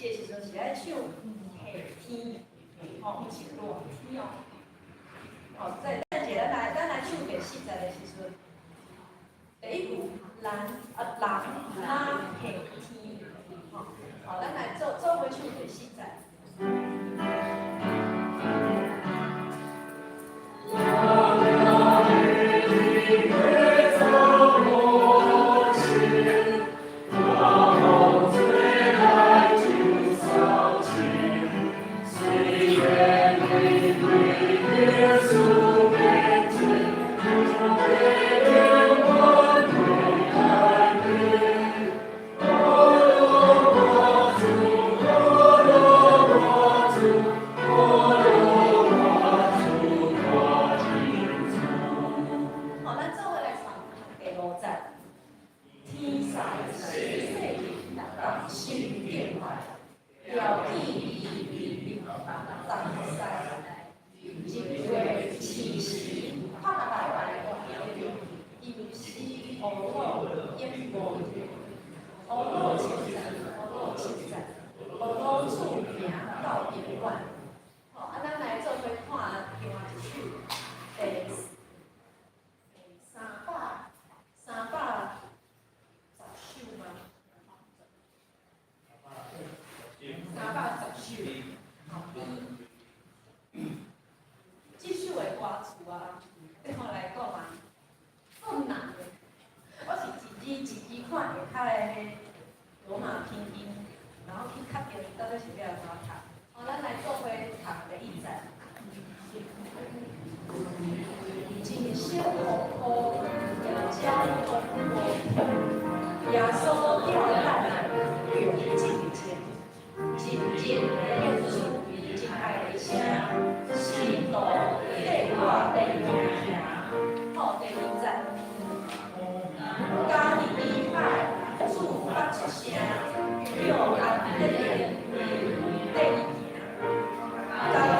這個時陣是愛唱夏天，吼，毋是熱天哦。哦，再等一下，咱來唱第四節的時陣，第一句人啊人若夏天，吼，好，咱來做伙唱第四節。 好，咱做伙來唱第五節。天使四世同心敬拜，調起伊東西，日月時時拍拜，陰時烏魯永無烏魯稱讚，烏魯稱讚，烏魯主名到永遠。好，啊，咱來做伙看另外一首第310首嗎？310首。好，這首的歌詞啊，對我來講啊，足難的。我是一字一字看下跤的羅馬拼音，然後去確定到底是欲按怎讀。好，咱來做伙讀第一節。一聲呼號，交通無耶穌叫咱用真情，真真的主，真愛的聲，使徒綴我的行。好，第二節。加利利海，主發出聲，叫安德烈對行。交流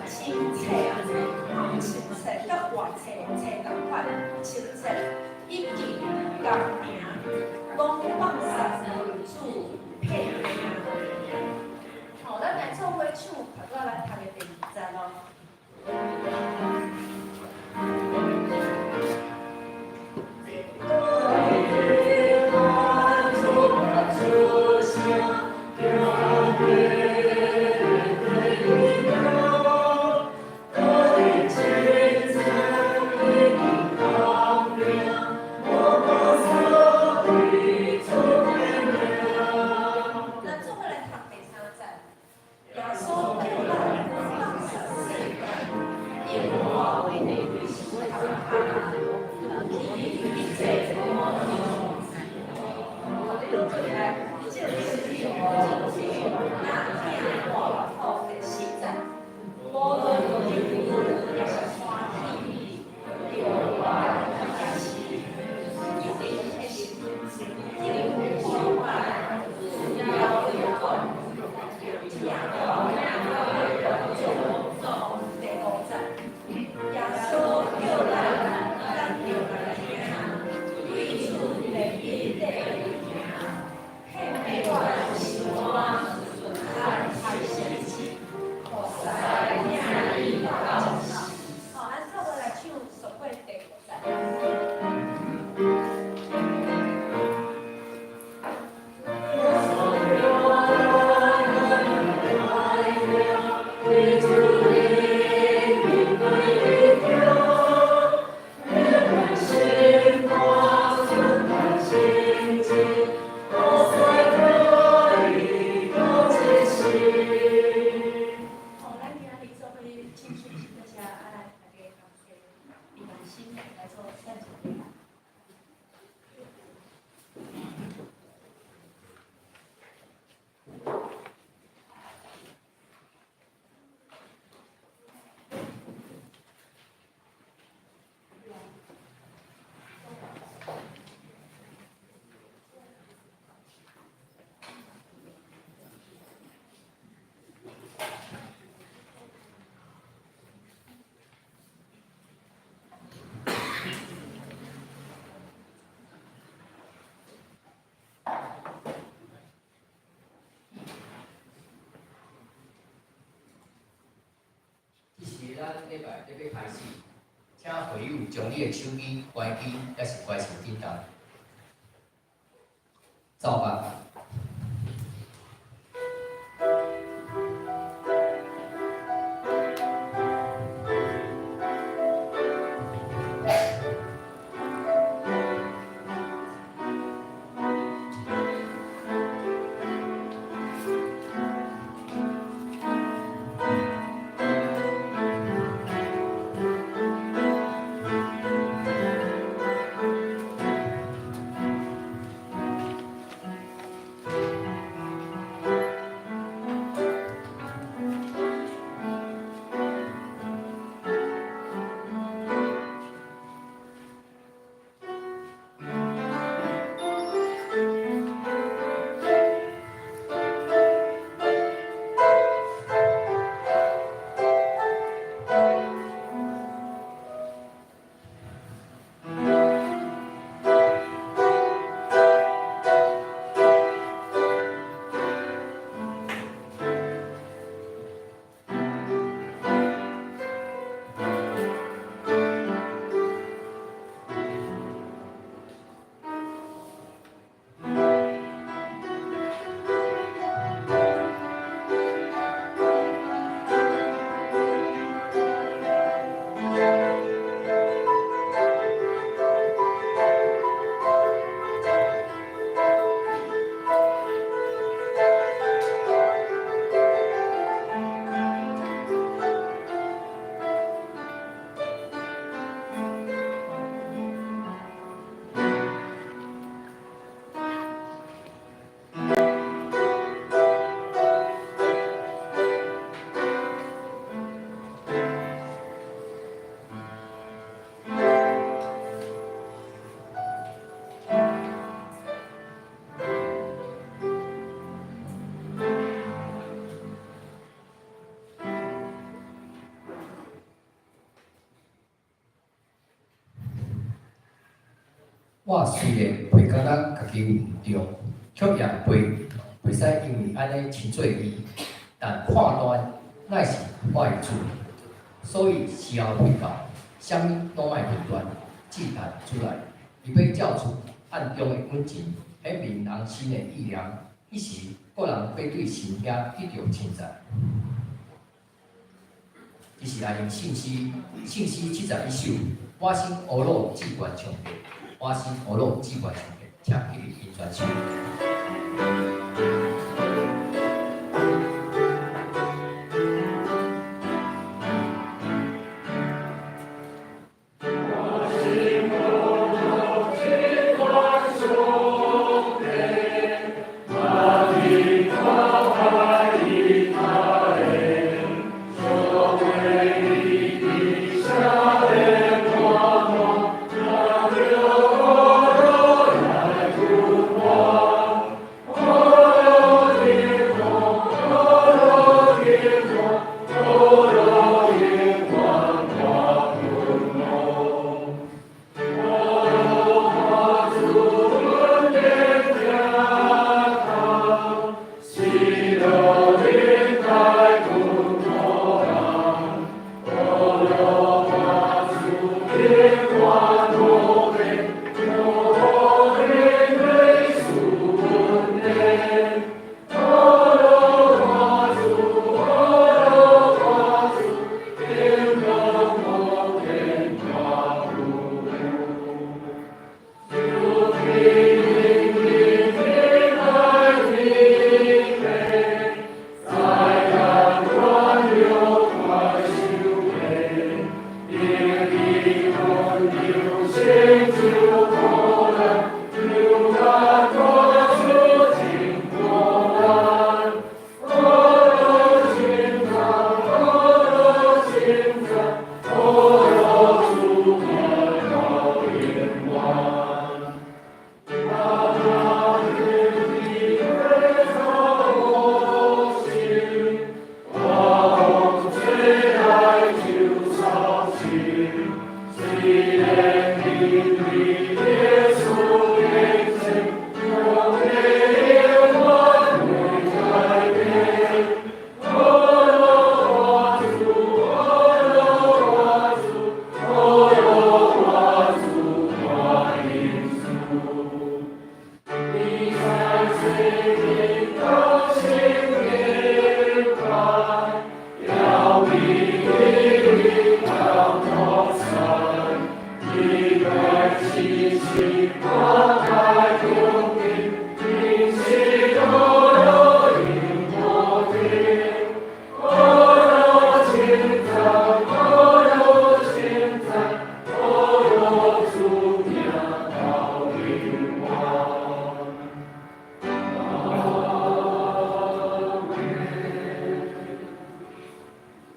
清澈，清澈，佮活冊冊仝款，清澈已經共行，攏放殺為主騙命。好，咱來做伙唱，頭拄仔咱讀的第二節咯。咱做伙來讀第三節。耶穌叫咱放殺世間，永活一切你攏做來證實那疼我。好，第四節，無論日抑是歡喜，著我也是一定的心，一定相伴，主要永遠疼我。第五節，耶穌叫咱，咱著來聽，對主連彼得行，遍滿心肝，咱開心情。禮拜欲開始，請會友將你的手機關機，抑是關成振動。走吧。我雖然袂感覺家己有毋著，卻也袂使因為按呢稱做義。但判斷乃是我的主，所以時候未到，啥物攏莫論斷，只等主來。伊欲照出暗中的隱情，顯明人心的意念。彼時，各人欲對神遐得著稱讚。這是來自聖詩，聖詩71首。我心呵咾至懸上帝，我心呵咾至懸上帝，請起立引全首。我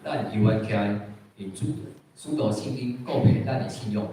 咱猶原徛用主使徒信經告白咱的信仰。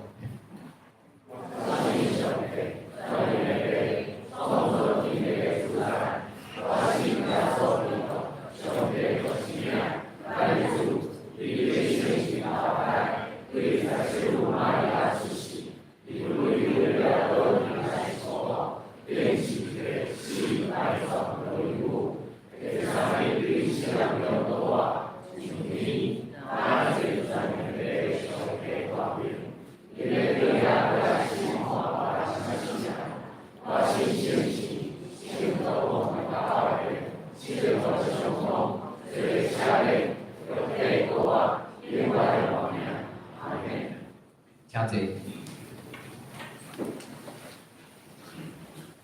請坐。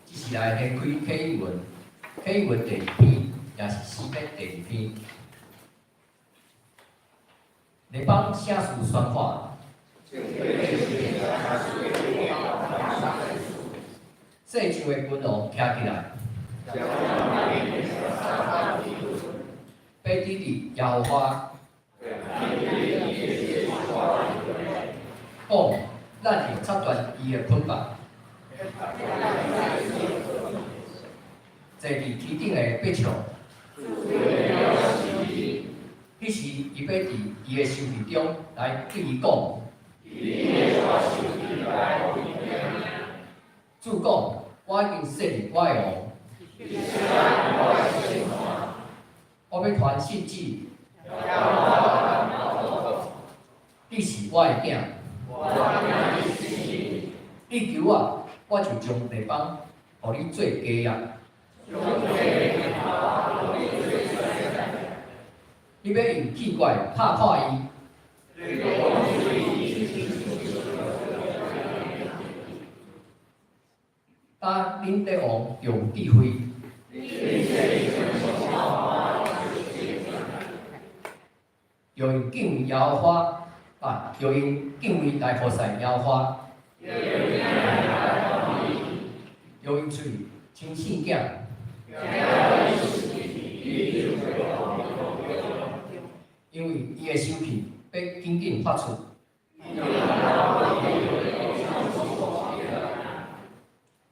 這是來掀開啟文，啟文第二篇，也是詩篇第二篇。列邦聖事宣化，世上的君王徛起來，欲指著耶和華講，咱會切斷伊的捆綁，坐佇天頂的欲笑。彼時，伊欲佇伊的生氣中來對伊講：主講，我已經設立我的王，我欲傳聖旨，你是我的囝，你求我，我就將列邦予你做家業。你欲用器拐拍破伊，當恁的王有智慧，著用敬畏耶和華，啊，著用敬畏來服侍耶和華，著用喙親生囝。因為伊的生氣欲緊緊發出，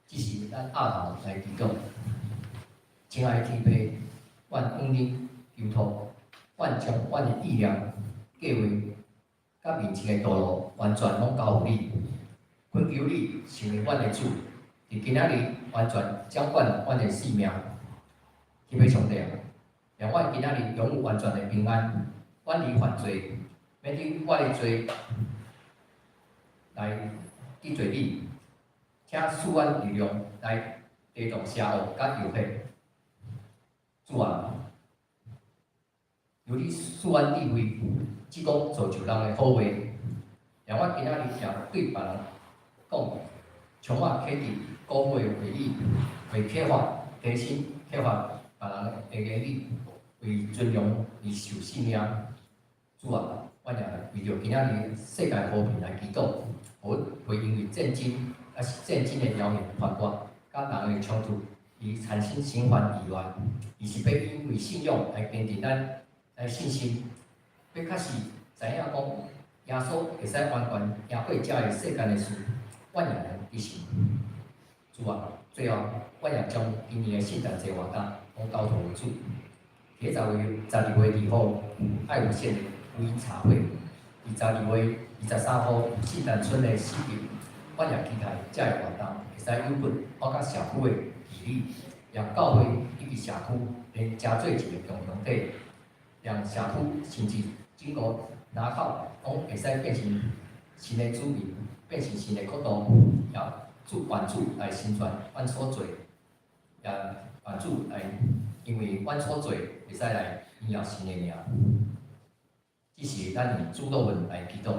這是咱額頭來祈禱。親愛的天父，阮向恁求託，阮將阮的意念、計劃、佮面前的道路，完全攏交予你，懇求你成為阮的主，佇今仔日完全掌管阮的性命。天父上帝啊，讓阮今仔日擁有完全的平安，遠離犯罪，免得我的罪來得罪你，請賜阮力量來抵擋邪惡佮誘惑。主啊，求你賜阮智慧，只講造就人的好話，讓阮今仔日也對別人講，充滿啟迪、鼓舞的話語，為啟發、提醒、啟發別人的言語，為尊榮而受性命。主啊，阮也為著今仔日世界和平來祈禱，予袂因為戰爭，抑是戰爭的謠言傳播，佮人的衝突而產生心煩意亂，而是欲因為信仰來堅定咱的信心，欲確實知影講耶穌會使完全贏過這个世間的事，阮也能得勝。主啊，最後，阮也將今年的聖誕節活動攏交託予主。佇12月2號有愛有線的福音茶會，佇12月23號有聖誕村的市集，阮也期待這个活動會使有撥我佮社區的距離，讓教會以及社區能成做一個共同體，讓社區甚至整個林口攏會使變成神的子民，變成神的國度，也主願主來成全阮所做，也啊主來，因為阮所做會使來榮耀神的名。這是咱用主禱文來祈禱。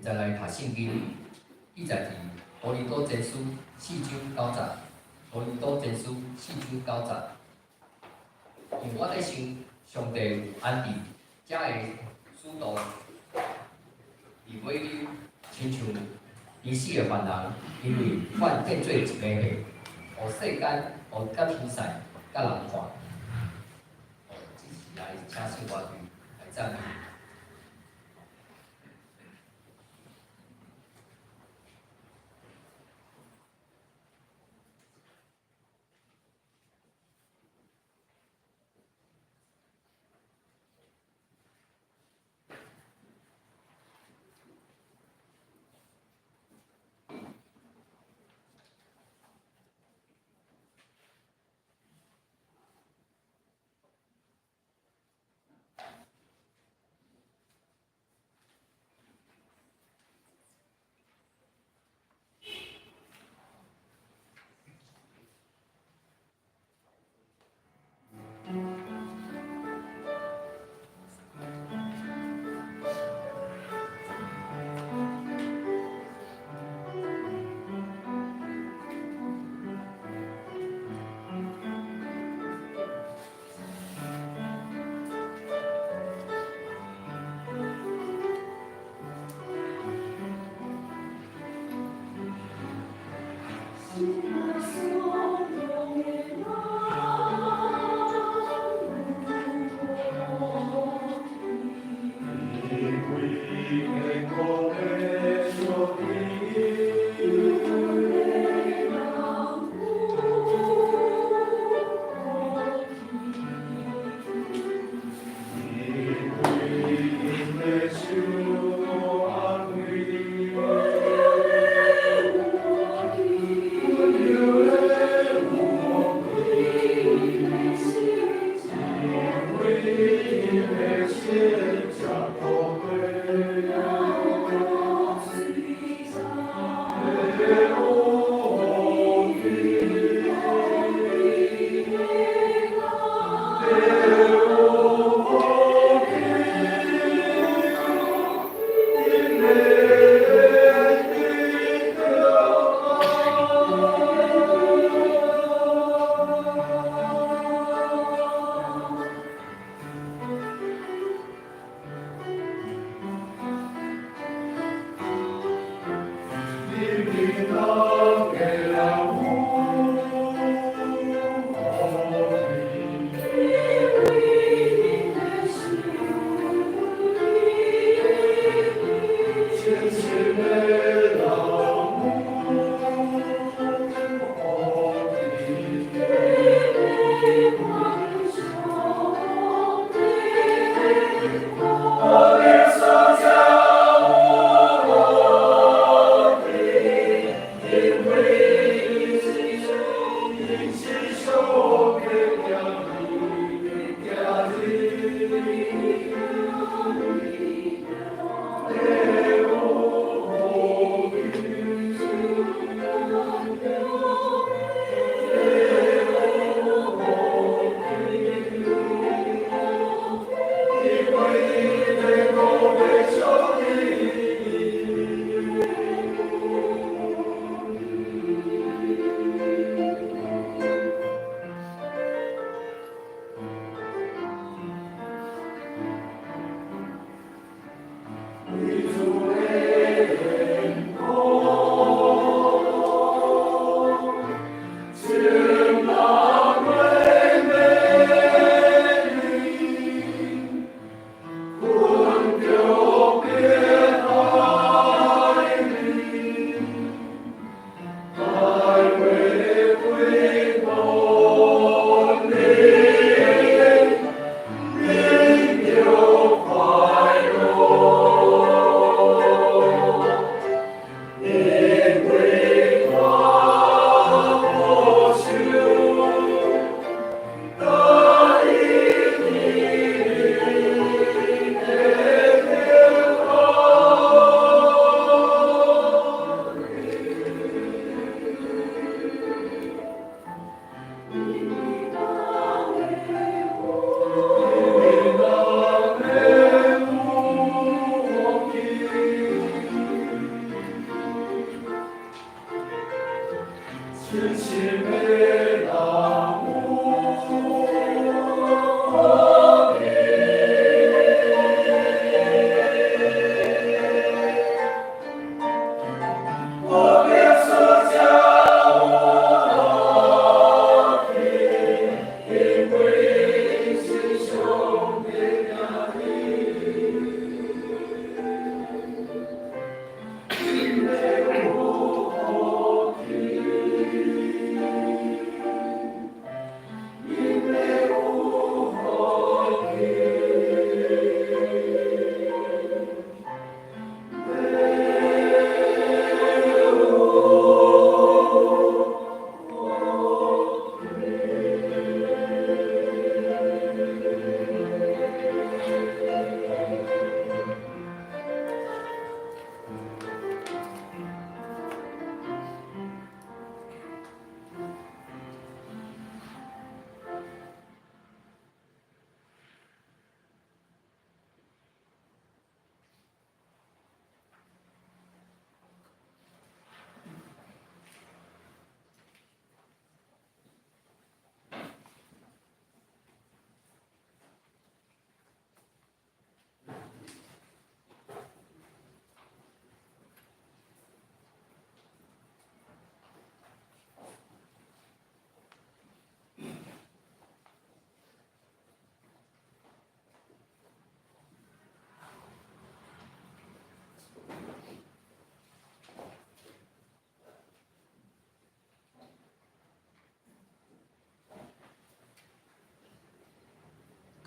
現在來讀聖經，記載佇哥林多前書四章九節。哥林多前書四章九節，因為我咧想，上帝有安置遮个使徒佇尾裡，親像已死的凡人，因為阮變做一个血，予世間、予佮天使、佮人看。哦，這是來請聖歌隊來讚美。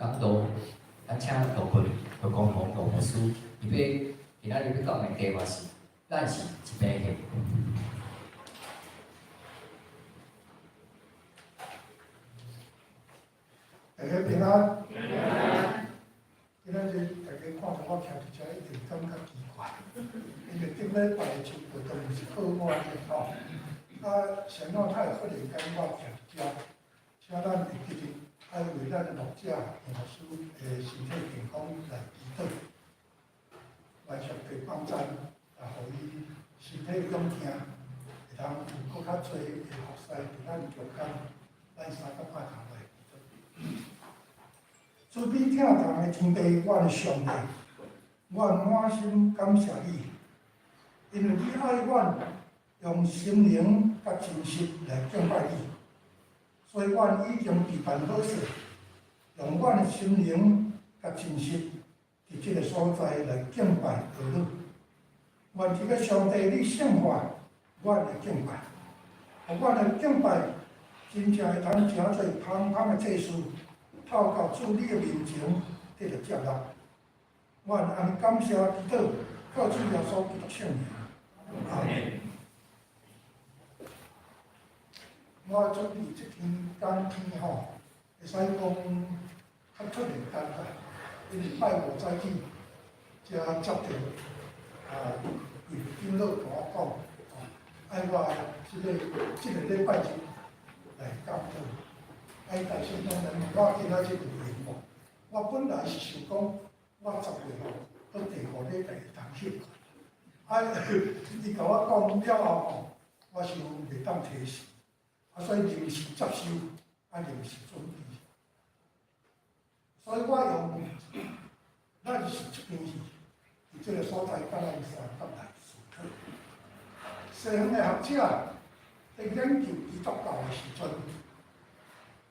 講道，咱請羅坤羅光宏羅牧師，伊欲今仔日欲講的題目是，咱是一邊戲。大家平安。今仔日大家看著我徛佇遮，一定感覺奇怪，因為頂禮拜的聚會都毋是靠我的吼。啊，是按怎會忽然間我徛佇遮？請咱會記得愛為咱的牧者牧師的身體健康來祈禱，願上帝幫贊，啊，予伊身體強健，會通有閣較濟的服侍佇咱中間，咱三個拍頭來祈禱。慈悲疼人的天父，我的上帝，我滿心感謝你，因為你愛阮用心靈佮真實來敬拜你，所以阮已經備辦好勢，用阮的心靈佮真實佇這个所在來敬拜耶你。願這个上帝你聖化阮的敬拜，予阮的敬拜真正會通成做芳香的祭司。透過主你的面前得著接納，阮按呢感謝祈禱，靠主耶穌基督聖名。阿們。我準備這篇講篇吼，會使講較突然間啦，因為拜五早起才接著啊，貴長老共我講，愛我這个禮拜日來講道。哎，但是當然，我今仔日有閒無？我本來是想講，我10月吼，閣第五禮拜會通歇困。啊，伊共我講了後吼，我想袂當推辭，啊，所以臨時接受，啊，臨時準備。所以我用咱是這邊戲，佇這个所在，佮咱相共來思考。西方的學者佇研究基督教的時陣，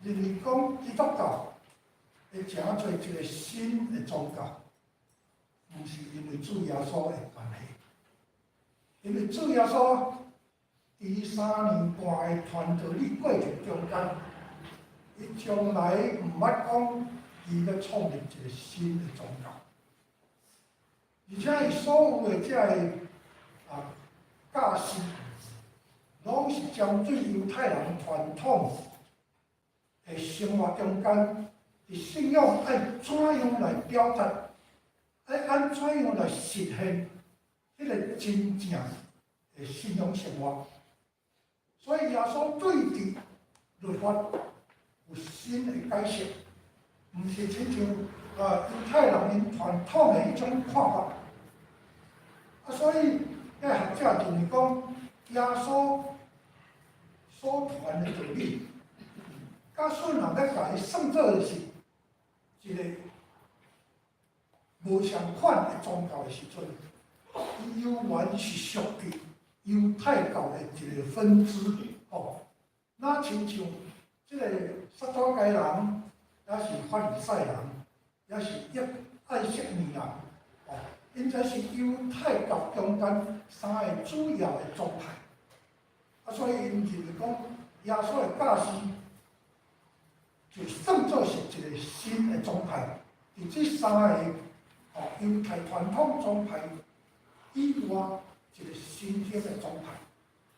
認為講基督教會成做一个新的宗教，毋是因為主耶穌的關係，因為主耶穌佇3年半的傳道理過程中間，伊從來毋捌講伊欲創立一个新的宗教，而且伊所有的這个教示，攏是針對猶太人傳統的生活中間，佇信仰愛怎樣來表達，愛按怎樣來實現彼个真正的信仰生活。所以耶穌對佇律法有新的解釋，毋是親像猶太人𪜶傳統的彼種看法。啊，所以遐學者認為講，耶穌所傳的道理，假使若欲共伊算做是一个無相仝的宗教的時陣，伊猶原是屬於猶太教的一个分支，吼。若親像這个撒都該人，抑是法利賽人，抑是愛色尼人，吼，𪜶這是猶太教中間三个主要的宗派。啊，所以𪜶認為講耶穌的教示，就算做是一个新的宗派，佇這三个猶太傳統宗派以外，一个新興的宗派，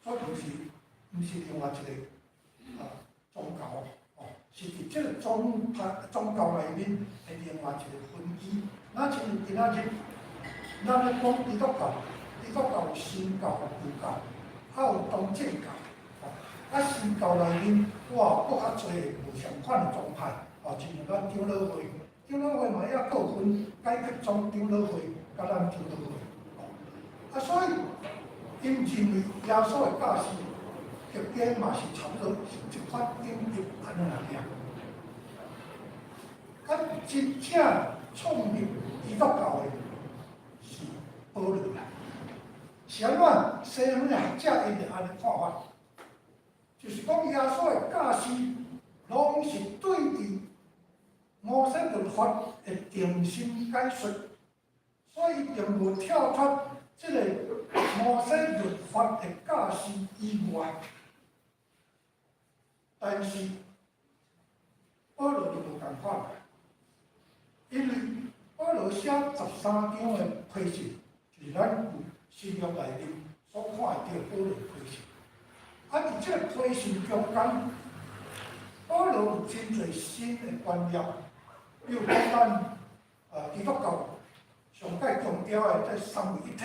所以毋是另外一个宗教，哦，是佇這个宗派宗教內面的另外一个分支。若親像今仔日，咱咧講基督教，基督教有新教、舊教，還有東正教。啊，新教內面，哇，閣較濟無相仝的宗派，哦，親像咱長老會，長老會嘛也閣有分改革宗長老會，佮咱長老會，哦，啊，所以𪜶認為耶穌的教示，特別嘛是差不多是這款等級按呢爾。啊，真正創立基督教的是保羅啦，是按怎？西方的學者𪜶就按呢看法。就是講耶穌的教示，攏是對佇摩西律法的重新解說，所以並無跳脫這个摩西律法的教示以外。但是保羅就無仝款，因為保羅寫十三章的批信，就是咱新約內面所看會著保羅批信。啊，佇這個批信中間，保羅有真濟新的觀念，比如講咱基督教上蓋強調的這三位一體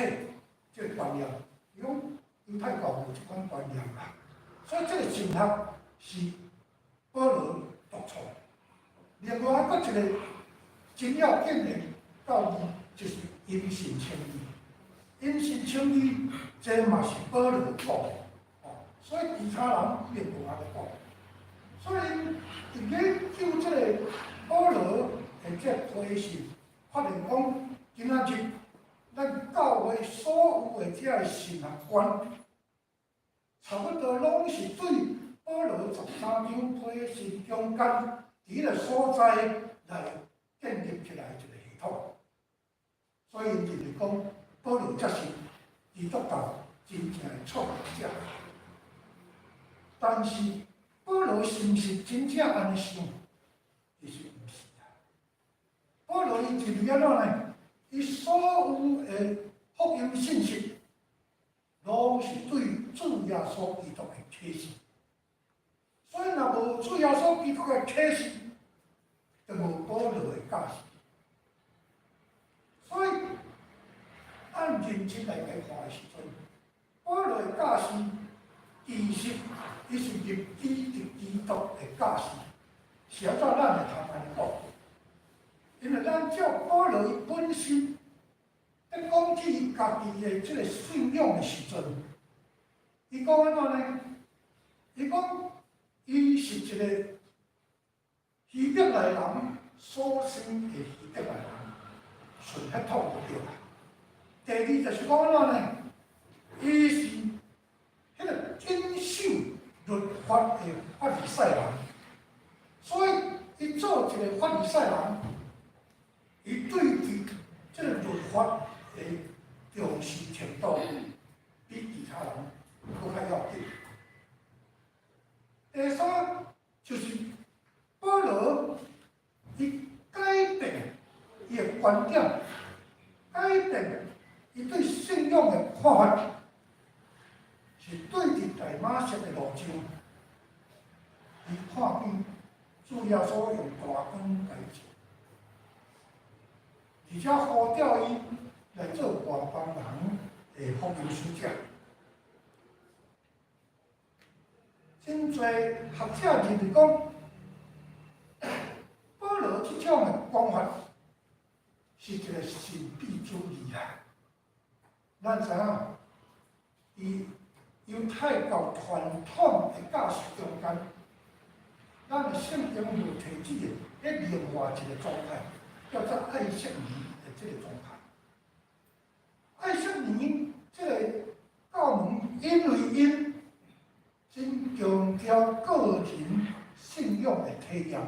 這個觀念，伊講猶太教無這款觀念啦，所以這個神學是保羅獨創。另外閣一個真要緊的教義，就是因信稱義。因信稱義，這嘛是保羅講的，哦，所以其他人並無按呢講。所以佇研究這個保羅的這個批信，發現講今仔日咱教會所有的這個神學觀，差不多攏是對保羅十三章批信中間佇彼個所在來建立起來一個系統。所以認為講保羅才是基督教真正的創立者。但是保羅是毋是真正按呢想？其實毋是啊。保羅伊認為按怎呢？伊所有的福音信息，攏是對主耶穌基督的啟示。所以若無主耶穌基督的啟示，就無保羅的教示。所以按認真來來看的時陣，保羅的教示其實伊是立基佇基督的教示，是按怎咱會通按呢講？因為咱照保羅伊本身咧講起伊家己的這個信仰的時陣，伊講按怎呢？伊講伊是一個希伯來人所生的希伯來人，純血統就對啦。第二就是講按怎呢？伊是彼個謹守律法的法利賽人，所以伊做一個法利賽人，伊對佇這個律法的重視程度，比其他人閣較要緊。第三就是保羅，伊改變伊的觀點，改變伊對信仰的看法，是對佇大馬色的路上，伊看見主耶穌用大光來照，而且呼召伊來做外邦人的福音使者。真濟學者認為講，保羅這種的講法是一個神秘主義啊。咱知影，佇猶太教傳統的教示中間，咱的聖經無提起的，彼另外一個宗派，叫做愛色尼的這個宗派。愛色尼這個教門，因為𪜶真強調個人信仰的體驗，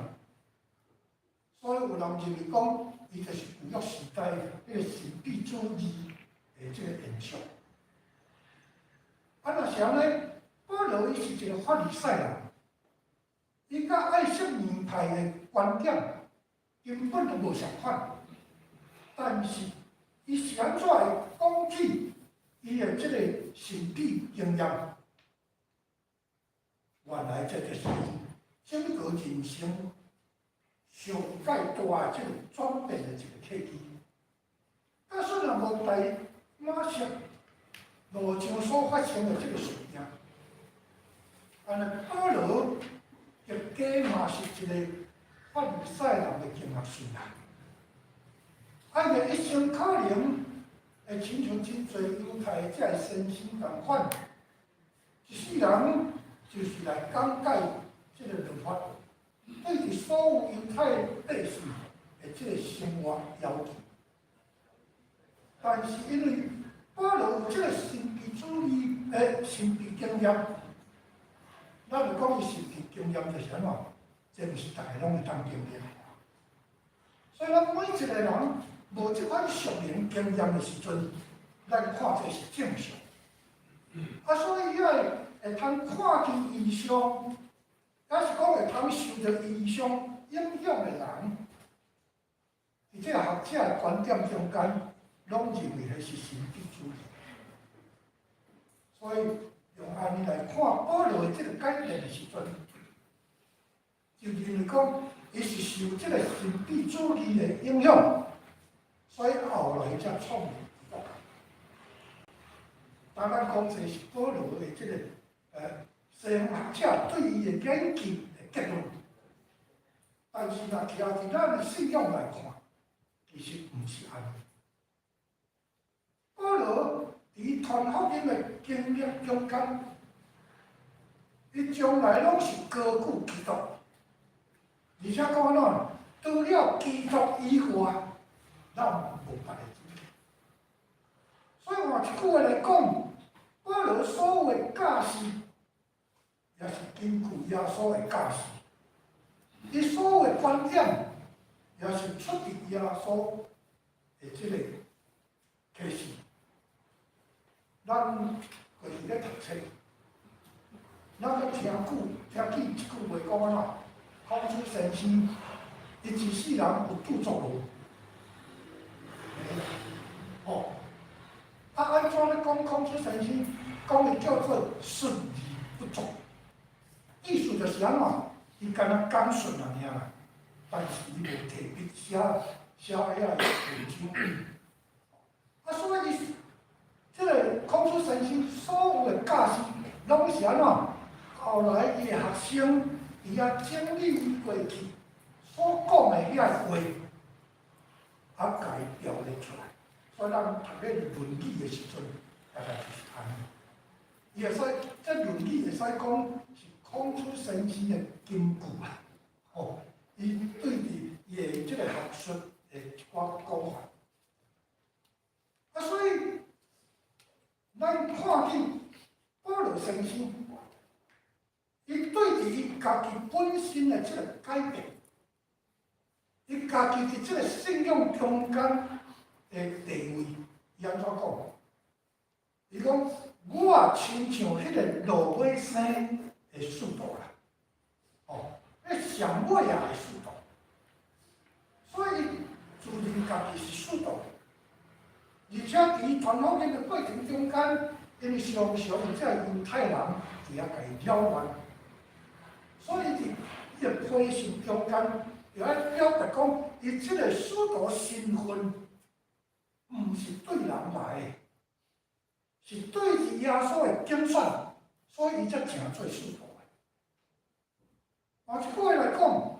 所以有人認為講，伊就是舊約時代彼個神秘主義的這個延續。啊，若是按呢，保羅伊是一個法利賽人，伊佮愛色尼派的觀點根本就無相款，但是伊是按怎會講起伊的這個神秘經驗？原來這就是整個人生上蓋大的這個轉變的一個契機。但雖然無大馬色路上所發生的這個事件，但是保羅亦加嘛是一個法利賽人的經學生啊。啊，伊的一生可能會親像真濟猶太這个先生仝款，一世人就是來講解這個律法，對佇所有猶太百姓的這個生活要求。但是因為保羅有這個神秘主義的神秘經驗，咱就講伊神秘經驗就是按怎？這毋是逐个攏會當經驗。所以咱每一個人無這款屬靈經驗的時陣，咱看這是正常。啊，所以伊愛會通看見異象，抑是講會通受著異象影響的人，佇伫這個學者的觀點中間，攏認為彼是神秘主義。所以用按呢來看保羅的這個改變的時陣，就認為講，伊是受這個神秘主義的影響，所以後來才創立基督教。當咱講這是保羅的這個西方學者對伊的研究的結論，但是若徛佇咱的信仰來看，其實毋是按呢。保羅佇傳福音的經歷中間，伊從來攏是高舉基督，而且講按怎？除了基督以外，咱無別的主。所以換一句話來講，保羅所有的教示，也是根據耶穌的教示；伊所有的觀點，也是出自耶穌的這個啟示。咱過去咧讀冊，咱閣聽見一句話講按怎？孔子先生，伊一世人有著作無？沒有。哦，啊，按怎咧講孔子先生？講伊叫做述而不作，意思就是按怎？伊敢若講述爾啦，但是伊無提筆寫寫遐個文章。啊，所以這個孔子先生所有的教示，攏是按怎？後來伊的學生佇遐整理伊過去所講的遐個話，啊，共伊表列出來。所以咱讀咧《論語》的時陣，大概就是按呢。伊會使，這《論語》會使講是孔子先生的金句啊。吼，伊對佇伊的這個學術的一寡講法。啊，所以咱看見保羅先生，伊對佇伊家己本身的這個改變，伊家己佇這個信仰中間的地位，伊按怎講？伊講，我親像彼個落尾生的使徒啦，哦，彼上尾仔的使徒，所以自認家己是使徒，而且佇傳福音的過程中間，因為常常有這個猶太人佇遐共伊擾亂，所以佇伊的批信中間，就愛表達講，伊這個使徒身份，毋是對人來的，是對佇耶穌的揀選，所以伊才成做使徒的。換一句話來講，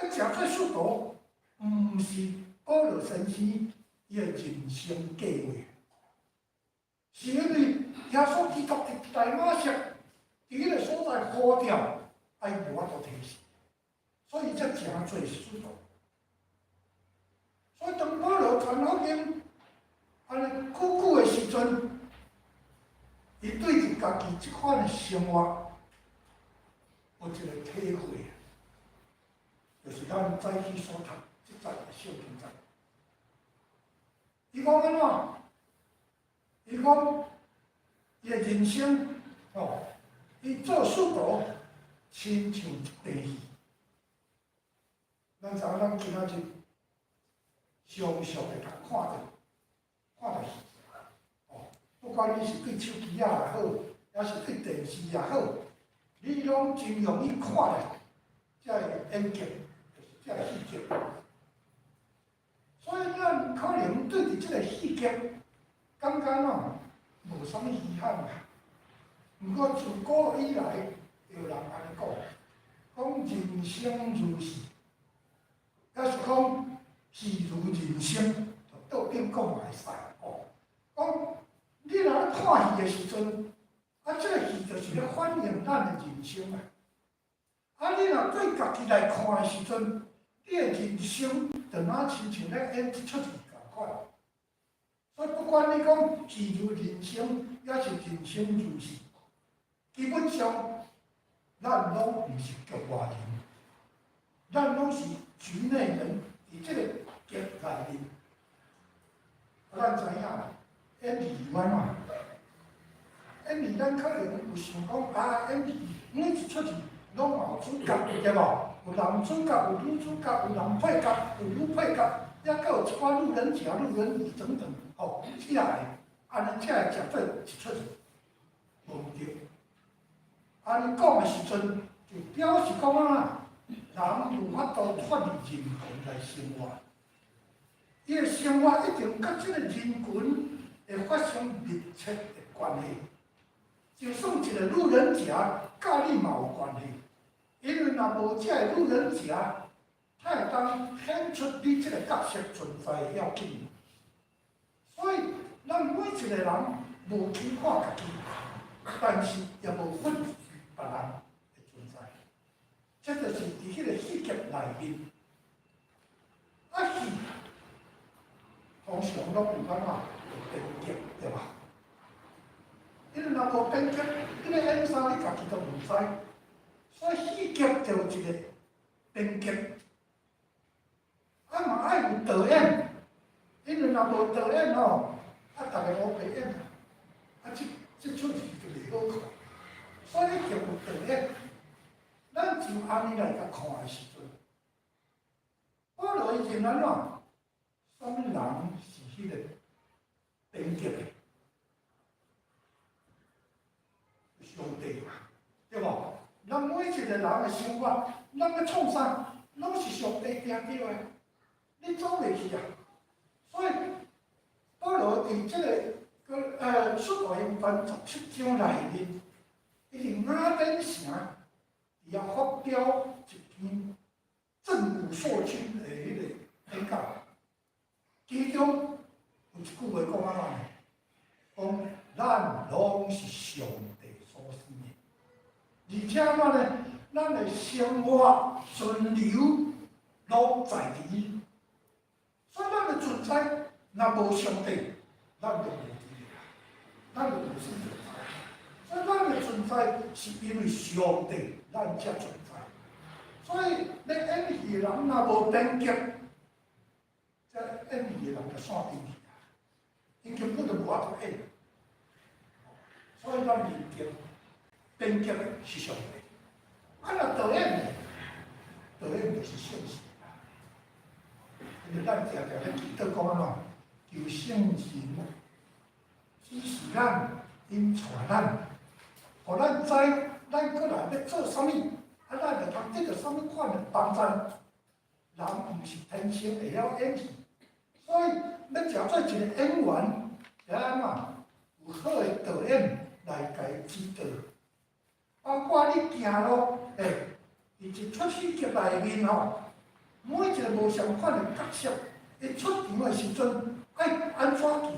欲成做使徒，毋是保羅先生伊的人生計劃，是因為耶穌基督佇大馬色佇彼個所在呼召，啊伊無法度推辭，所以才成做使徒。所以當保羅傳福音按呢久久的時陣，伊對著家己這款的生活有一個體會，就是咱早起所讀這節的聖經節。伊講按怎？伊講伊的人生哦，伊做使徒親像一塊戲。咱知影咱今仔日常常會通看著戲，哦，不管你是對手機仔也好，抑是對電視也好，你攏真容易看著這个演劇，就是這个戲劇。所以咱可能對佇這个戲劇，感覺喏無啥物遺憾啦。毋過自古以來，有人按呢講，講人生如戲，抑是講戲如人生，就倒轉講嘛會使哦。講你若咧看戲的時陣，啊，這个戲就是咧反映咱的人生啊。啊，你若對家己來看的時陣，你的人生就若親像咧演這齣戲仝款。所以不管你講戲如人生，抑是人生如戲，基本上咱攏毋是局外人，咱攏是局內人，佇這個劇內面。咱知影演戲有按怎？演戲咱可能有想講啊，演戲每一齣戲攏嘛有主角，對無？有男主角，有女主角，有男配角，有女配角，抑閣有一寡路人甲、路人乙等等，吼，起來，按呢才會成做一齣戲，無毋對。按呢講的時陣，就表示講啊，人無法度脫離人群來生活，伊的生活一定佮這个人群會發生密切的關係。就算一個路人甲，佮你嘛有關係，因為若無這个路人甲，才會當顯出你這個角色存在的要緊。所以，咱每一個人無輕看家己，但是也無忽視別人的存在。這就是佇彼个戲劇內面。啊戲，通常攏有按怎有編劇，對吧？因為若無編劇，你咧演啥，你家己都毋知。所以戲劇就有一個編劇。啊嘛愛有導演，因為若無導演吼，啊，逐个烏白演，啊，這齣戲就袂好看。所以一定有導演。咱就按呢來共看的時陣，保羅伊認按怎？啥物人是彼个編劇的？上帝嘛，對無？咱每一個人的生活，咱欲創啥，攏是上帝定著的，你走袂去啊！所以保羅佇這个使徒行傳17章內面，伊佇雅典城，佇遐發表一篇震古鑠今的彼个演講，其中有一句話講按怎呢？講咱攏是上帝所生的，而且按怎呢？咱的生活存留攏在佇伊，所以咱的存在若無上帝，咱就無佇咧啊，咱就無啥存在。所以咱的存在是因為上帝，咱才存在。所以咧演戲的人若無編劇，這演戲的人就散掉去啊，𪜶根本就無法度演。所以咱認定編劇的是上帝，啊若導演呢？導演就是聖神啦。因為咱定定咧祈禱講按怎？求聖神指示咱，引帶咱，予咱知咱過來欲做啥物，啊，咱會通得著啥物款的幫助。人毋是天生會曉演戲，所以欲成做一個演員，會按怎？有好的導演來共伊指導，包括你行路，佇一齣戲劇內面吼，每一個無相款的角色，伊出場的時陣，愛按怎行，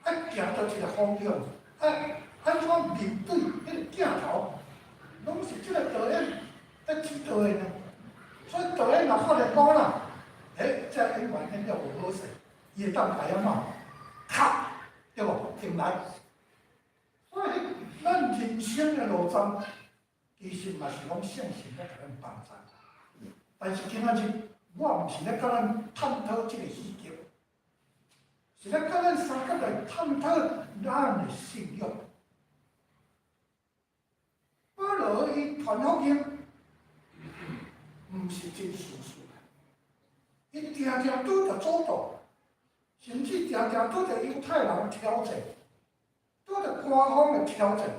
愛行佗一個方向，愛按怎面對彼个鏡頭，攏是這个導演咧指導的呢。所以導演若發現講啦，這個演員演了無好勢，伊會當共伊按怎？卡，對無？停來。所以咱人生的路途，其實嘛是攏聖神咧共咱幫助。但是今仔日，我毋是咧共咱探討這个戲劇，是咧共咱相共來探討咱的信仰。保羅伊傳福音，毋是真順遂，伊定定拄著阻擋，甚至定定拄著猶太人挑戰，拄著官方的挑戰，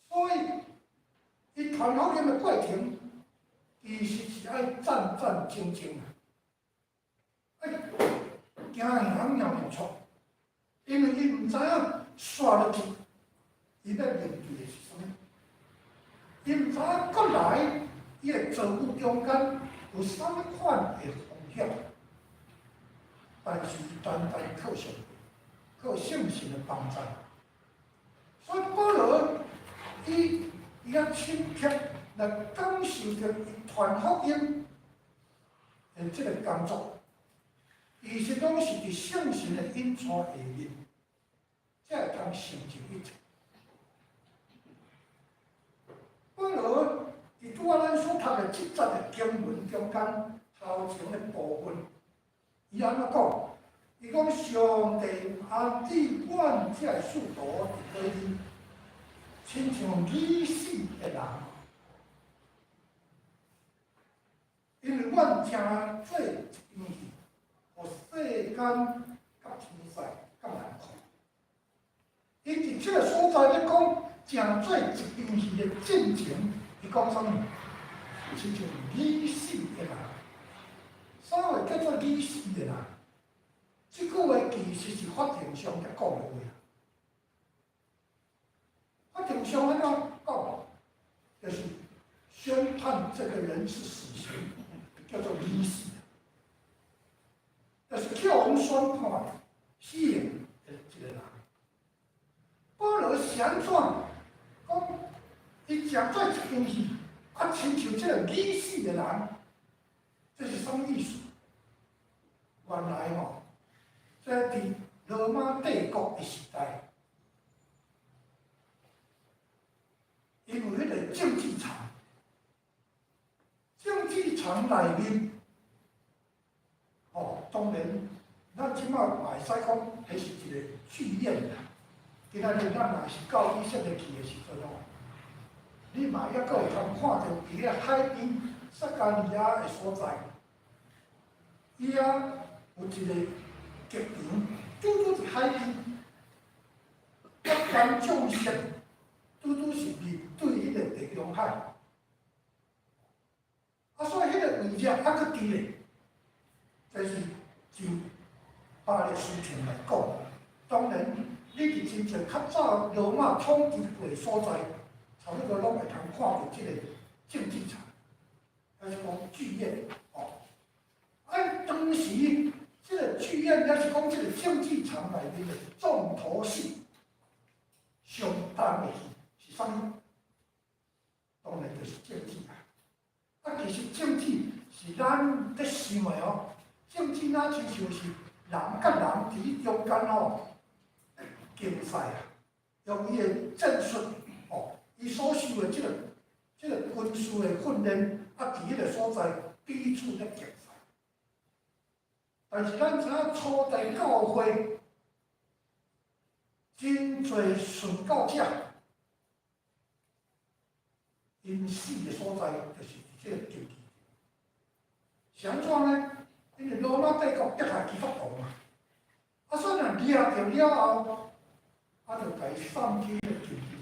所以伊傳福音的過程，其實是愛戰戰兢兢啊，愛驚嚇尿尿出，因為伊毋知影紲落去，伊欲面對的是啥物，伊毋知影閣來伊的遭遇中間有啥物款的風險，但是伊單單靠上帝，靠聖神的幫助，所以保羅伊較深刻來感受著伊傳福音的這个工作，其實攏是佇聖神的引帶下面，才會通成就一切。保羅佇拄仔咱所讀的這節的經文中間，頭前的部分，伊按怎講？伊講上帝安置阮這个使徒佇佗裡，親像已死的人，因為阮成做一場戲，佮天使較難看。伊佇這个所在咧講，成做一場戲的進前，伊講啥物？親像已死的人。啥話叫做已死的人？這句話其實是法庭上咧講的話。法庭上按怎講？就是宣判這個人是死刑，叫做已死。就是去予宣判死刑的一個人。保羅是按怎講？伊誠做一場戲，啊，親像這個已死的人，這是啥物意思？原來吼，這佇羅馬帝國的時代，因為彼個競技場，競技場內面，哦，當然，咱這擺嘛會使講，彼是一個劇院啦。今仔日咱若是到以色列去的時陣哦，你嘛猶閣會通看著佇咧海邊撒迦利亞的所在，伊遐有一個劇場，拄拄佇海邊，一般眾席拄拄是面對彼個地中海，啊，所以彼個位置猶閣佇咧，這是就巴勒斯坦來講，當然你佇真濟較早羅馬統治過的所在，差不多攏會通看著這個競技場，抑是講劇院哦。啊，當時這個劇院，抑是講這個競技場內面的重頭戲，上重的戲是啥物？當然就是競技啊！啊，其實競技是咱咧想的哦，競技若親像是人佮人佇中間哦競賽啊，用伊的戰術哦，伊所受的這個軍事的訓練，啊，佇彼個所在彼此咧競賽。但是咱知影初代教會真濟殉教者，𪜶死的所在就是佇這個競技場。是按怎呢？因為羅馬帝國迫害基督徒嘛，啊，所以若掠著了後，啊，就共伊送去彼個競技場。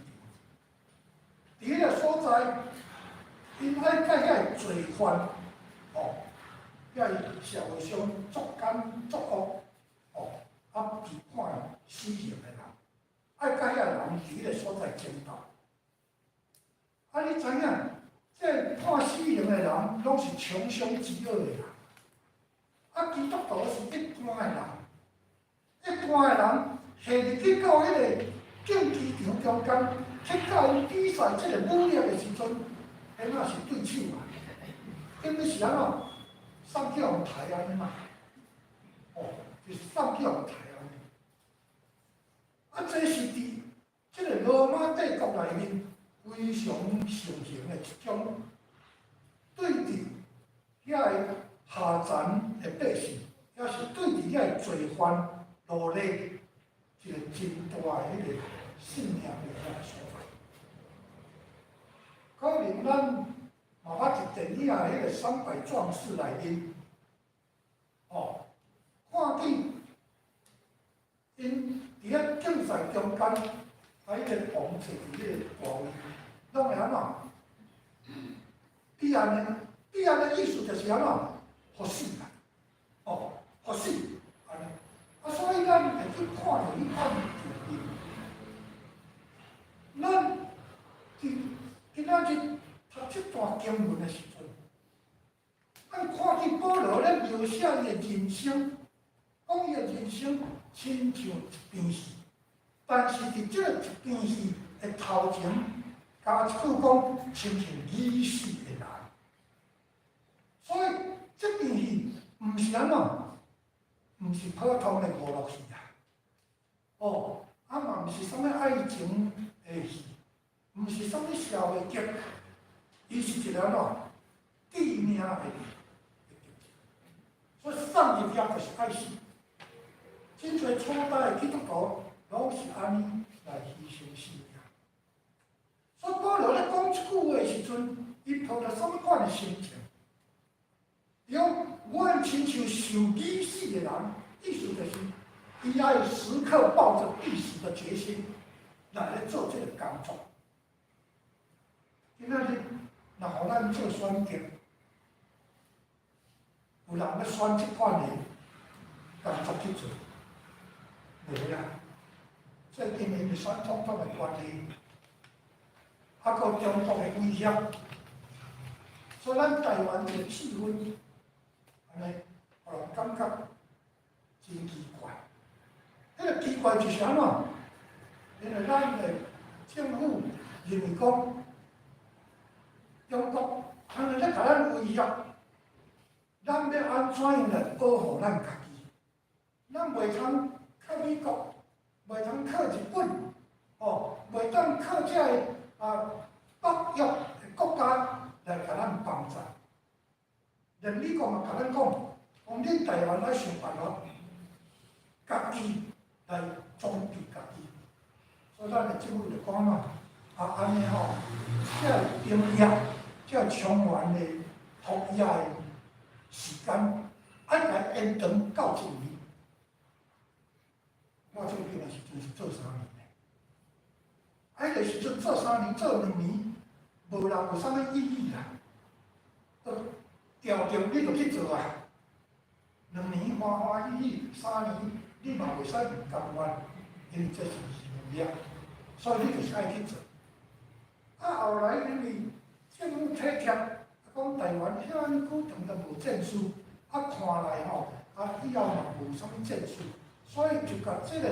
佇彼個所在，𪜶愛佮遐個罪犯，哦，遐個社會上作奸作惡，哦，啊，被判死刑的人，愛佮遐個人佇彼個所在爭鬥。啊，你知影，這個判死刑的人，攏是窮兇極惡的人。啊，基督徒是一般的人，一般的人下入去到彼個競技場中間，去佮𪜶比賽這個武力的時陣，彼哪是對手啊？根本是按怎？送去予刣按呢嘛？哦，就是送去予刣按呢。啊，這是佇這個羅馬帝國內面非常盛行的一種對佇遐個下層的百姓，抑是對佇遐個罪犯奴隸，一個真大的彼個信念的遐個所在。可能咱嘛捌佇電影的彼個三百壯士內面，哦，看見𪜶佇遐競賽中間，啊，彼個王坐佇彼個大位，攏會按怎？彼按呢？彼按的意思就是按怎？予死啦，哦，予死，按呢。啊，所以咱會去看著彼款場面。咱佇今仔日讀這段經文的時陣，咱看見保羅咧描寫伊的人生，講伊的人生親像一場戲，但是佇這個一場戲的頭前，加一句講，親像已死的人。所以這場戲毋是按怎，毋是普通的娛樂戲啊。哦，啊嘛毋是啥物愛情的戲，毋是啥物社會劇，伊是一個按怎致命的劇情。所以送入遐就是愛死。真濟初代的基督徒攏是按呢來犧牲生命。所以保羅咧講這句話的時陣，伊抱著啥物款的心情？伊講，阮親像受已死的人，意思就是，伊愛時刻抱著必死的決心來咧做這個工作。今仔日若予咱做選擇，有人欲選這款的工作去做，無啦。最近因為選總統的關係，啊，閣中國的威脅，所以咱台灣這個氣氛，按呢，予人感覺真奇怪。彼個奇怪就是按怎？因為咱的政府認為講，中國按呢咧共咱威脅，咱欲按怎樣來保護咱家己？咱袂通靠美國，袂通靠日本，哦，袂當靠這个北約的國家來共咱幫助。連美國嘛共咱講，講恁台灣愛想辦法，家己來裝備家己。所以咱的政府就講嘛，啊，按呢吼，這个兵役，這個槍援的服役的時間，愛共延長到一年。我做兵的時陣是做3年的，啊，彼個時陣做三年、做2年，無人有啥物異議啦。都調動你就去做啊。2年歡歡喜喜，3年你嘛袂使毋甘願，因為這是義務，所以你就是愛去做。啊，後來因為政府體貼，講台灣遐爾久長都無戰事，啊，看來吼，啊，以後嘛無啥物戰事，所以就共這個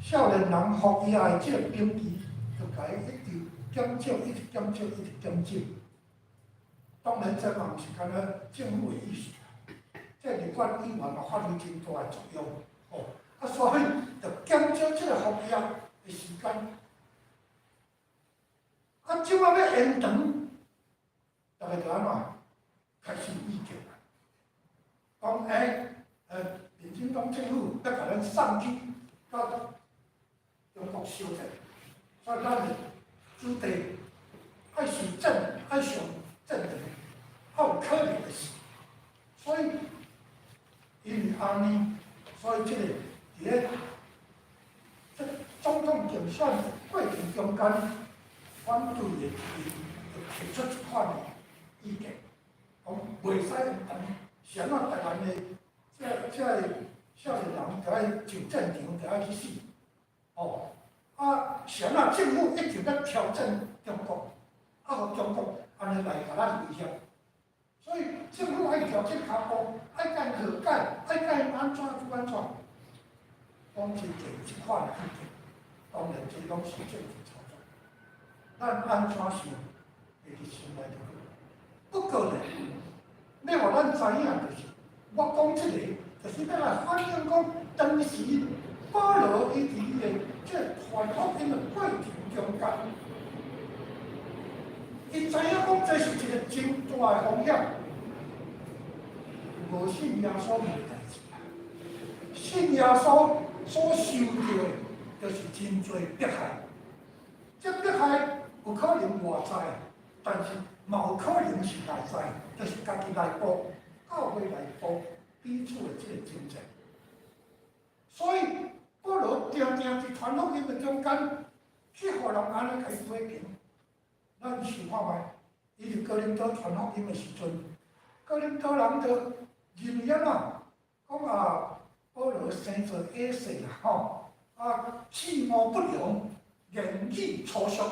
少年人服役的這個兵期，就共伊一直減少，一直減少，一直減少。當然，這嘛毋是干焦政府的意思，這立法議員嘛發揮真大的作用，吼，啊，所以就減少這個服役的時間。啊，這擺欲延長，逐家就按怎開始意見啦，講民進黨政府欲共咱送去到中國相戰，所以咱的子弟愛上戰，愛上戰場，較有可能的死。所以因為按呢，所以這個佇咧這總統競選的過程中間，反對的就提出這款的意見，講袂使延長，是按怎台灣的這個少年人著愛上戰場，著愛去死，哦，啊，是按怎政府一直咧挑戰中國，啊，予中國按呢來共咱威脅，所以政府愛調整跤步，愛共和解，愛共按怎就按怎，講真濟這款的意見，當然這攏是政治操作，咱按怎想，會佇心內就好。不過呢，欲予咱知影就是，我講這個，就是欲來反映講，當時保羅伊佇伊的這傳福音的過程中間，伊知影講這是一個真大的風險。無信耶穌無代誌啊！信耶穌所受著的，就是真濟迫害。這迫害有可能外在，但是嘛有可能是內在，就是家己內部、教會內部彼此的這個爭戰。所以保羅定定佇傳福音的中間，去予人按呢共伊批評。咱想看覓，伊佇哥林多傳福音的時陣，哥林多人就認為按怎？講啊，保羅生做矮細啦，吼，啊，其貌不揚，言語粗俗，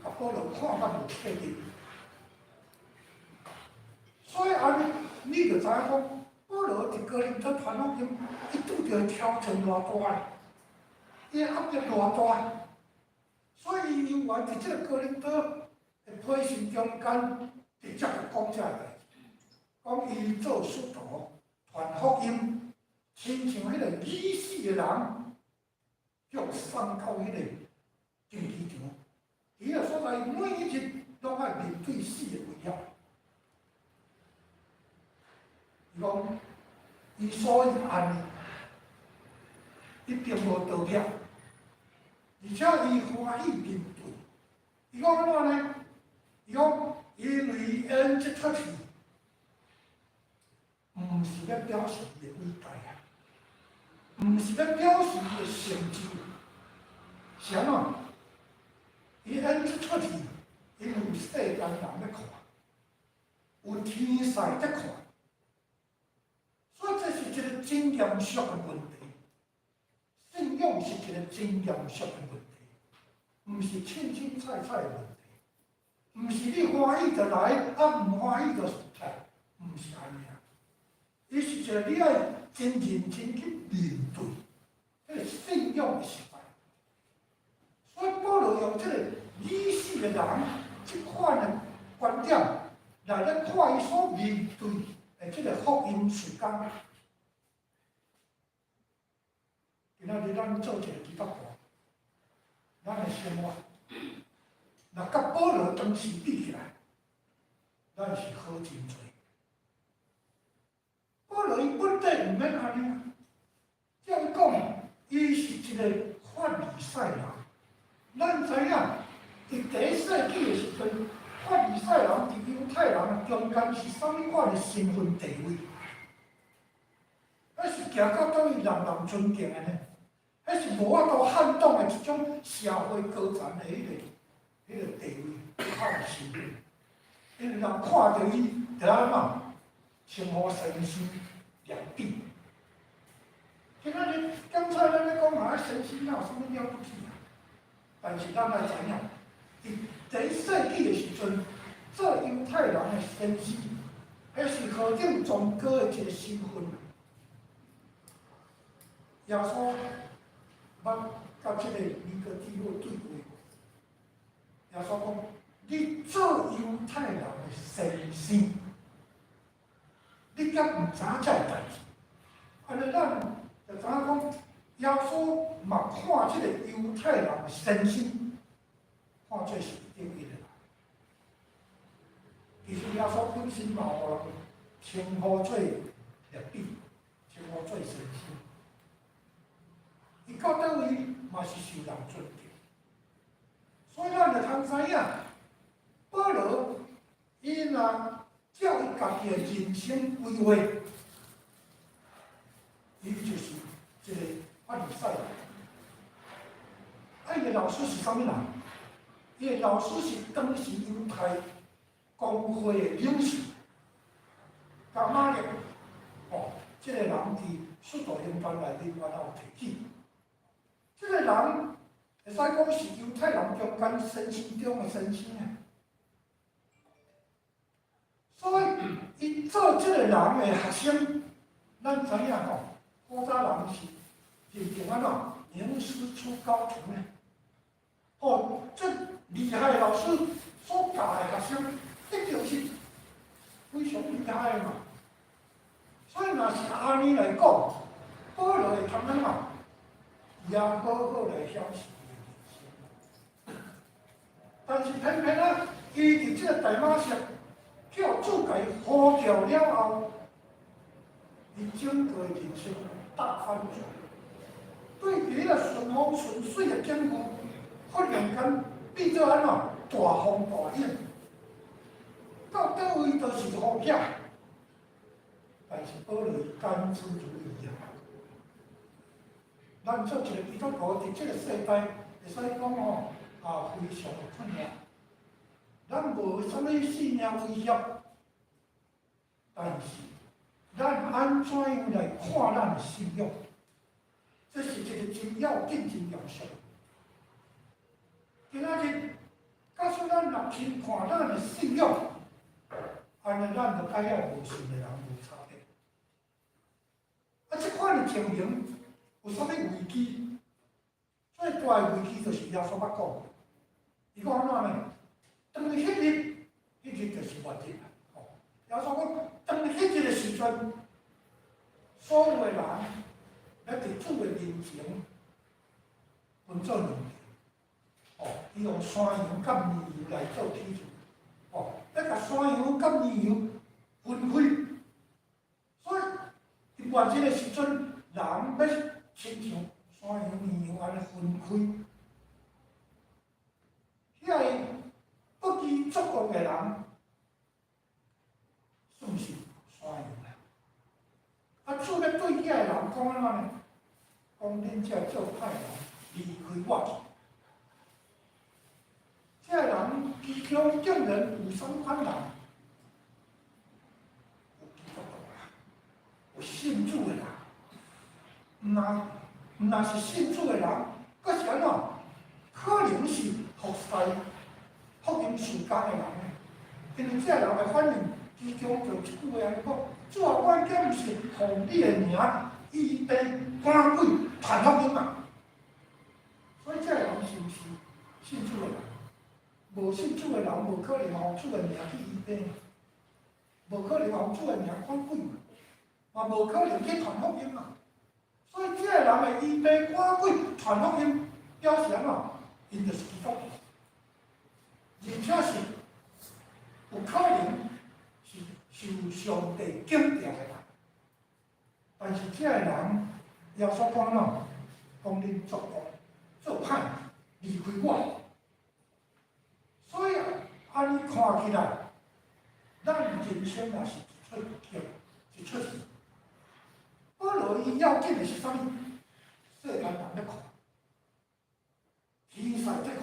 共保羅看甲無體面。所以按呢，你就知影講，保羅佇哥林多傳福音，伊拄著挑戰偌大，伊壓力偌大，所以伊猶原佇這個哥林多的批信中間，直接就講這個代誌，講伊做使徒傳福音，親像彼個已死的人，予送到彼個競技場，彼個所在每一日攏愛面對死的危險。伊講，伊所以按呢，伊並無逃避，而且伊歡喜面對。伊講按怎呢？伊講，因為演這齣戲，毋毋是咧表示伊的偉大啊，毋是咧表示伊的成就，是按怎？伊演這齣戲，因為有世間人咧看，有天使佇看，所以這是一個真嚴肅的問題。信仰是一個真嚴肅的問題，毋是凊凊彩彩的問題，毋是你歡喜就來，啊毋歡喜就退，毋是按呢。伊是一個你愛真認真去面對，這個信仰的實在。所以保羅用這個已死的人這款的觀點來咧看伊所面對的這個福音事工。今仔日咱做一個基督徒，咱的生活，若佮保羅當時比起來，咱是好真濟。保羅伊本底毋免按呢，照伊講，伊是一個法利賽人。咱知影，佇第一世紀的時陣，法利賽人佇猶太人中間是啥物款的身份地位？彼是行到佗位人人尊敬的呢？彼是無法度撼動的一種社會高層的彼個地位和身份。因為人看著伊，就按怎稱呼先生、拉比。今仔日剛才咱咧講啊，先生哪有啥物了不起啊？但是咱愛知影，佇第一世紀的時陣，做猶太人的先生，彼是何等崇高的一個身份。耶穌捌佮這個尼哥底母對話，耶穌講：你做猶太人的先生，你敢毋知影這个代誌？按呢，咱就知影講，耶穌嘛看這個猶太人的先生，看做是一等一的。其實耶穌本身嘛，予人稱呼做拉比，稱呼做先生。伊到佗位嘛是受人尊敬，所以咱就通知影，保羅伊若照伊家己的人生規劃，伊就是一個法利賽人。啊，伊的老師是啥物人？伊的老師是當時猶太公會的領袖，迦瑪列。哦，這個人佇使徒行傳內面原來有提起。這個人會使講是猶太人中間先生中的先生啊，所以伊做這個人的學生，咱知影吼，古早人是認定按怎名師出高徒呢？哦，這厲害的老師所教的學生，一定是非常厲害的嘛。所以若是按呢來講，保羅會通按怎？也好好來享受伊的人生。但是偏偏啊，伊佇這個大馬色叫主共伊呼召了後，伊整個人生大反轉，對佇彼個順風順水的境遇，忽然間變做按怎大風大浪，到佗位都是風險。但是保羅甘之如飴啊！咱做一個基督徒，佇這個世代會使講吼，啊，非常的困難。咱無啥物性命威脅，但是咱按怎樣來看咱的信仰？這是一個真要緊、真嚴肅。今仔日，假使咱若輕看咱的信仰，按呢咱就佮遐無信的人無差別。啊，這款的情形有啥物危機？最大的危機就是耶穌捌講，伊講按怎呢？當彼日，彼日就是末日啦。吼，耶穌講，當彼日的時陣，所有的人欲佇主的面前分做兩邊。哦，伊用山羊佮綿羊來做比喻。哦，欲共山羊佮綿羊分開。所以，佇末日的時陣，人欲親像山羊、綿羊按呢分開。遐个不知作惡的人，算是山羊啦。啊，主咧對遐個人講按怎呢？講恁這做歹人，離開我去。這个人其中竟然有啥物款人？有基督徒啦，有信主的人，毋若是信主的人，閣是按怎？可能是服侍福音事工的人呢？因為這个人的反應，其中就這句話按呢講：主啊，我敢毋是奉你的名醫病趕鬼傳福音啊？所以這个人是毋是信主的人？無信主的人，無可能奉主的名去醫病，無可能奉主的名趕鬼嘛，嘛無可能去傳福音嘛。所以這个人會醫病趕鬼傳福音，表示按怎？𪜶就是基督徒，而且是有可能是受上帝揀召的人。但是這个人耶穌講按怎？講恁作惡做歹，離開我。所以按呢看起來，咱人生也是一出劇，一出戲。保羅伊要緊的是啥物？世間人咧看，天使咧看，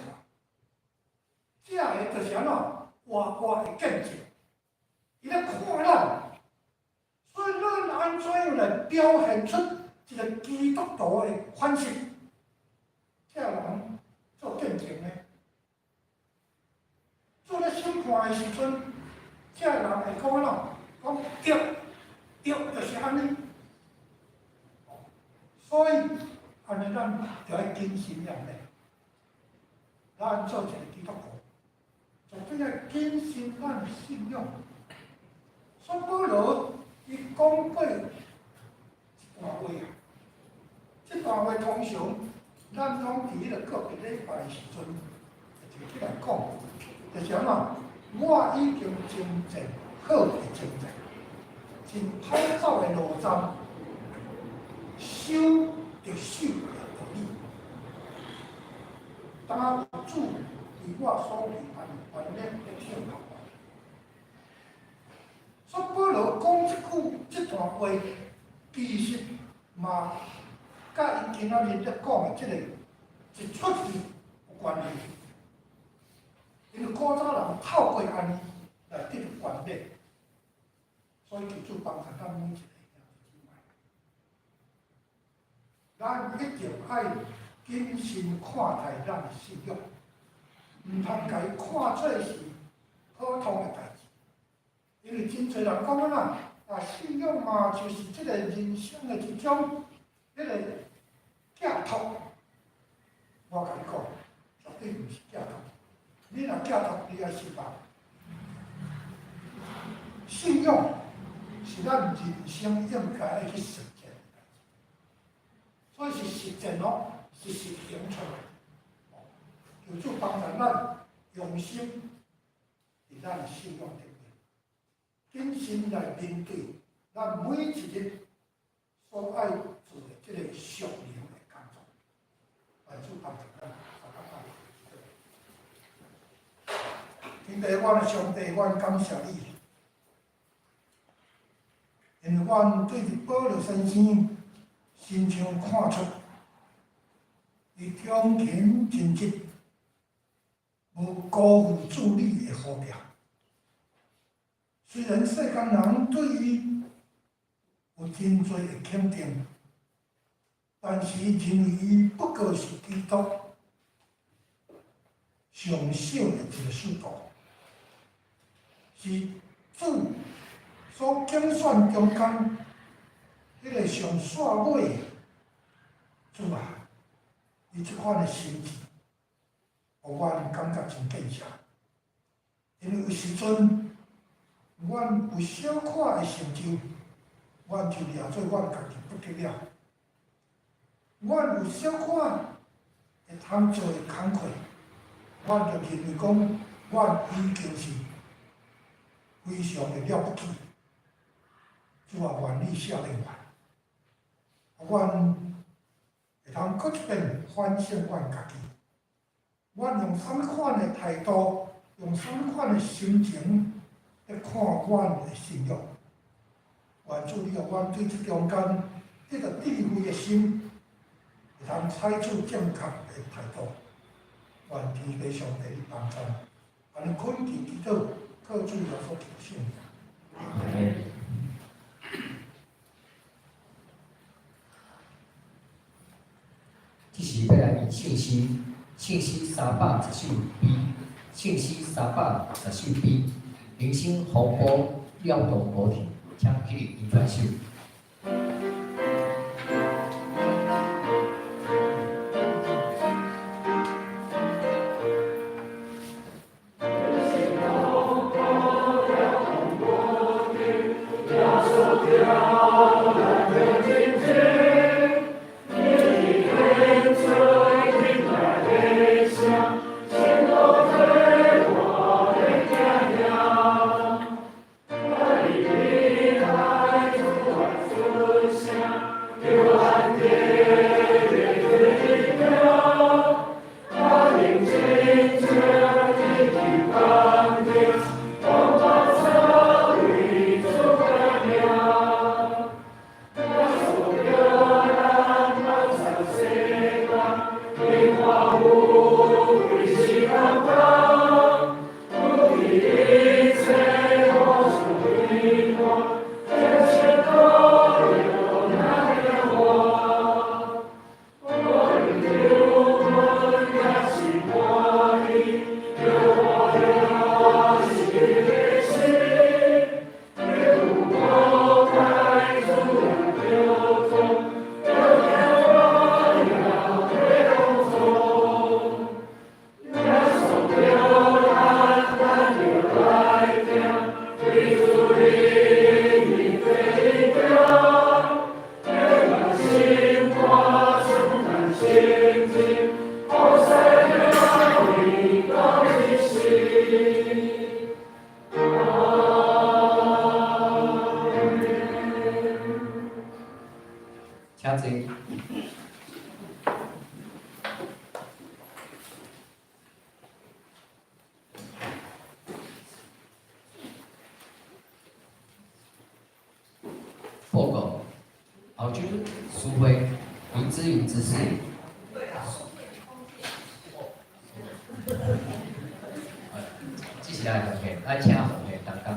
這个就是按怎？活活的見證，伊咧看咱，所以咱按怎樣來表現出一個基督徒的款式？這个人做見證呢？做咧審判的時陣，這个人會講按怎？講對，對，就是按呢。所以按呢，咱就愛謹慎點咧。咱做一個基督徒，絕對愛謹慎咱的信仰。所以保羅伊講過一段話啊，這段話通常咱攏佇彼個告別禮拜的時陣，就起來講，就是按怎？我已經征戰好的征戰，真歹走的路站，守著守的道理。當主為我所預辦的冠冕咧等候我。所以保羅講這句這段話，其實嘛，佮伊今仔日咧講的這個一出戲有關係。因為古早人透過按呢來得著冠冕，所以求主幫助咱每一個兄弟姊妹。咱一定愛謹慎看待咱的信仰，毋通共伊看做是普通的代誌。因為真濟人講按怎啊，信仰嘛，就是這個人生的一種彼個寄託。我共你講，絕對毋是寄託。你若寄託，你愛失望。信仰是咱人生應該愛去實踐的代誌，所以是實踐哦，是實行出來。求主幫助咱用心佇咱的信仰頂面，謹慎來面對咱每一日所愛做的這個屬靈的工作。願主幫助咱，大家。天父，阮的上帝，阮感謝你，因為阮對著保羅先生身上看出，伊忠勤盡職，無辜負主你的呼召。雖然世間人對伊有真濟的肯定，但是認為伊不過是基督上少的一個使徒，是主所揀選中間彼個上煞尾的。主啊，伊這款的心志，予阮感覺真見笑。因為有時陣，阮有小可的成就，阮就掠做阮家己不得了。阮有小可會通做的工課，阮就認為講，阮已經是非常的了不起。主啊，願你赦免阮，阮會通閣一遍反省阮家己。阮用啥物款的態度，用啥物款的心情來看阮的信仰？願主你予阮對這中間得著智慧的心，會通採取正確的態度。願天父上帝你幫贊，按呢懇求祈禱，靠主耶穌基督聖名。阿們。這時欲來念聖詩，聖詩310首B，聖詩310首B，人生風波了動無停，請起立引傳手。請坐。報告，後周書會林之穎執事。這是來奉獻，愛請奉獻同工。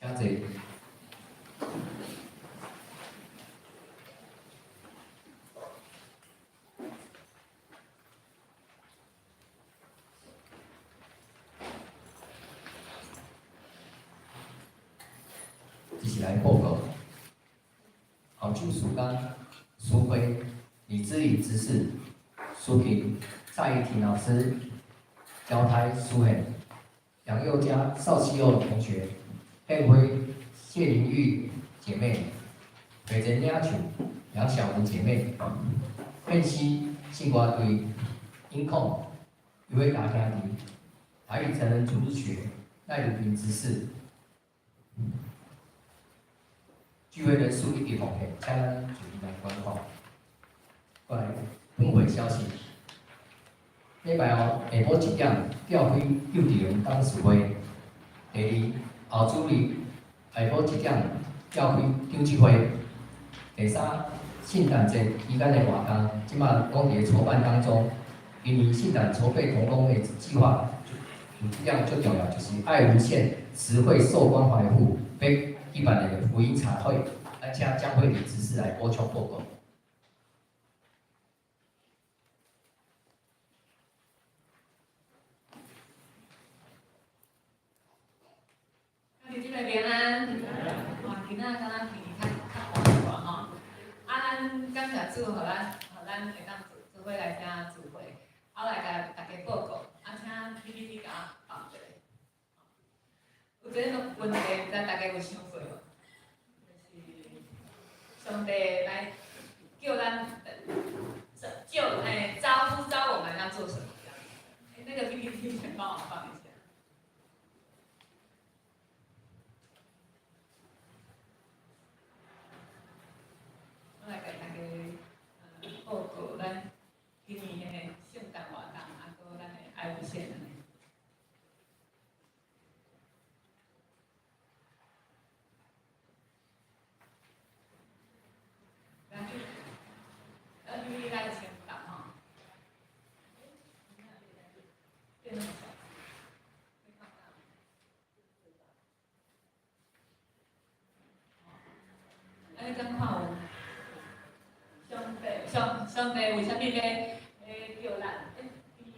請坐。來報告。澳洲時間，蘇輝、李志禮執事、蘇平、蔡怡婷老師、焦台蘇恆、楊佑嘉、邵希佑同學、燕輝、謝玲玉姐妹、北辰領袖楊小文姐妹、燕西信歌隊、音控、一位大兄弟、台語成人主日學賴如平執事。聚會人數一直奉獻，請咱隨時來觀看。過來，本會消息。禮拜五下晡1點召開幼稚園董事會。第二，後主日下晡1點召開長執會。第三，聖誕節期間的活動，這馬攏佇咧籌辦當中。今年聖誕籌備同工的計劃，有一點最重要，就是愛無限慈惠受關懷戶欲舉辦的福音茶會，咱請江惠理執事來補充報告。兄弟姊妹平安。哇，今仔敢若天氣較較寒一寡吼。啊，咱感謝主，予咱會當做做伙來遮聚會。啊，我來共大家報告，啊，請 PPT 共我放一下。有一个問題，毋知大家有想過無？就是上帝來叫咱，叫招呼召我們要做什麼？這樣。那個 PPT 先幫我放一下。我來共大家報告咱今年的聖誕活動，啊，閣咱的愛無限。來，PPT 咱先放吼。變那麼小，會放大嗎？啊，你敢看有？上帝為啥物欲叫咱？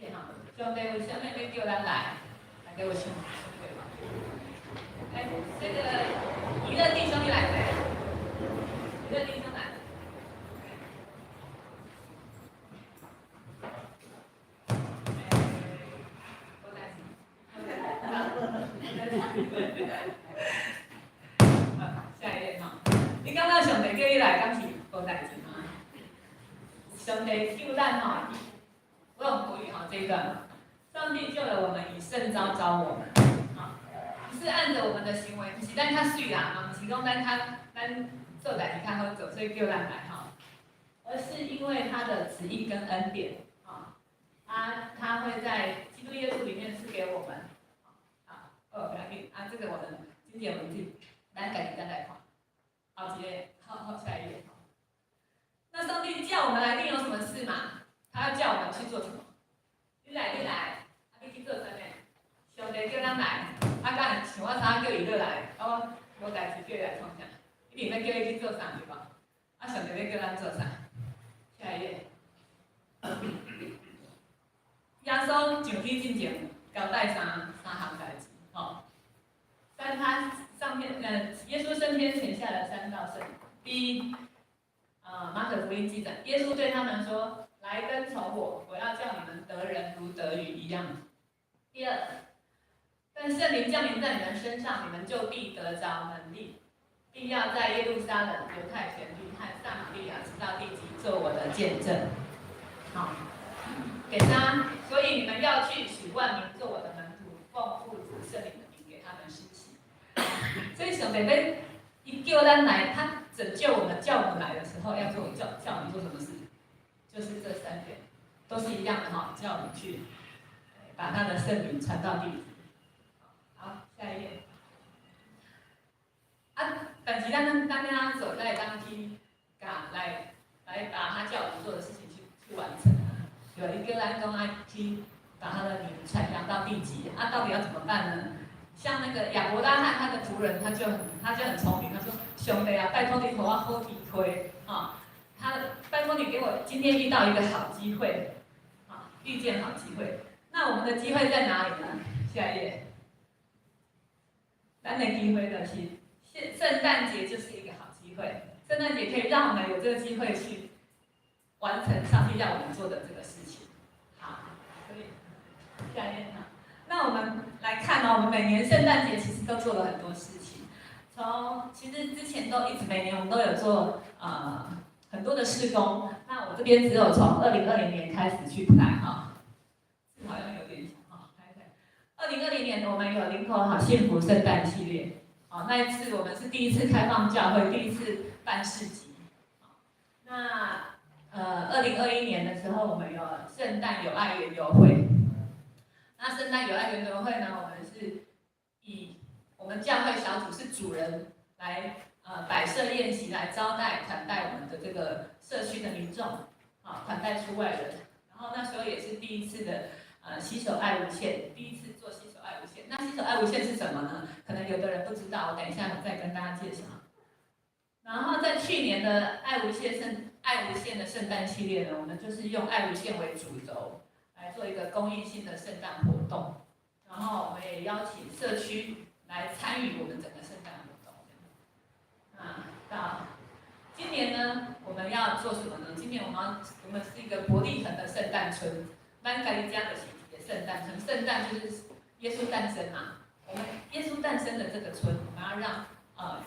欸，吼，上帝為啥物欲叫咱來？大家有想想過無？欸，這個娛樂弟兄你來沒？娛樂弟兄來。欸，無代誌。好，下一頁吼。你感覺上帝叫你來，敢是無代誌嗎？上帝救咱吼，我用國語吼這一段。上帝救了我們，以聖召召我們，啊，不是按着我們的行為，毋是咱較媠啦，毋是講咱較咱做代誌較好做，所以叫咱來吼，而是因為他的旨意跟恩典，啊，他會在基督耶穌裡面賜給我們，好，哦，不要緊，啊，這個我們經典文字，咱家己再來看，好，一個，好好下一頁。那上帝叫我們來，一定有什麼事嘛？他要叫我們去做什麼？你來，你來，啊，你去做啥物？上帝叫咱來，啊，敢像我昨叫伊落來，啊，我無代誌叫伊來創啥？一定欲叫伊去做啥對無？啊，上帝欲叫咱做啥？下一頁。耶穌上去進前交代三項代誌，吼。但他上面，耶穌升天前下了三道聖。第一，馬可福音記載，耶穌對他們說：“來跟從我，我要叫你們得人如得魚一樣。”第二，但聖靈降臨在你們身上，你們就必得著能力，並要在耶路撒冷、猶太全地和撒瑪利亞直到地極做我的見證。好，第三，所以你們要去使萬民做我的門徒，奉父子聖靈的名給他們施洗。所以上帝欲伊叫咱來，他拯救我們、叫我們來的時候，要做叫我們做什麼事？就是這三點，都是一樣的哈，叫我們去把他的聖名傳到地極。好，下一頁。啊，但是咱按怎來當去，共來把他叫我們做的事情去完成啊？有一個咱講愛去把他的名傳揚到地極，啊，到底要怎麼辦呢？像那個亞伯拉罕他的僕人，他就很聰明，他說：上帝啊，拜託你予我好機會啊！他拜託你給我今天遇到一個好機會，啊，遇見好機會。那我們的機會在哪裡呢？下一頁。咱的機會就是聖誕節就是一個好機會，聖誕節可以讓我們有這個機會去完成上帝要我們做的這個事情。好，所以下一頁哈，那我們來看哦，我們每年聖誕節其實都做了很多事情。從其實之前都一直每年我們都有做很多的事工。那我這邊只有從2020年開始去看哈，好像有點小哈。2020年我們有林口好幸福聖誕系列。哦，那一次我們是第一次開放教會，第一次辦市集。那2021年的時候，我們有聖誕友愛園遊會。那聖誕友愛園遊會呢，我們是以我們教會小組是主人來擺設宴席來招待款待我們的這個社區的民眾，啊，款待出外人。然後那時候也是第一次的攜手愛無限，第一次做攜手愛無限。那攜手愛無限是什麼呢？可能有的人不知道，我等一下再跟大家介紹。然後在去年的愛無限的聖誕系列呢，我們就是用愛無限為主軸來做一個公益性的聖誕活動，然後我們也邀請社區來參與我們整個聖誕活動。啊，到今年呢，我們要做什麼呢？今年我們是一個伯利恆的聖誕村，咱家己遮就是一個聖誕村，聖誕就是耶穌誕生嘛。我們耶穌誕生的這個村，我們要讓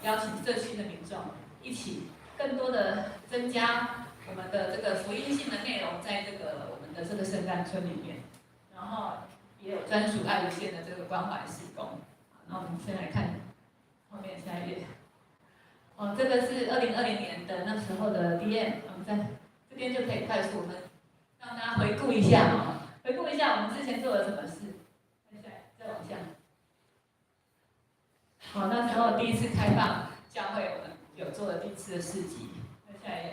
邀請社區的民眾一起更多的增加我們的這個福音性的內容，在這個我們的這個聖誕村裡面，然後也有專屬愛無限的這個關懷事工。那我們先來看後面下一頁。哦，這個是2020年的那時候的 DM，我們在這邊就可以快速我們讓大家回顧一下啊，回顧一下我們之前做了什麼事。再往下。好，那時候第一次開放教會，我們有做了第一次的市集。再下一頁。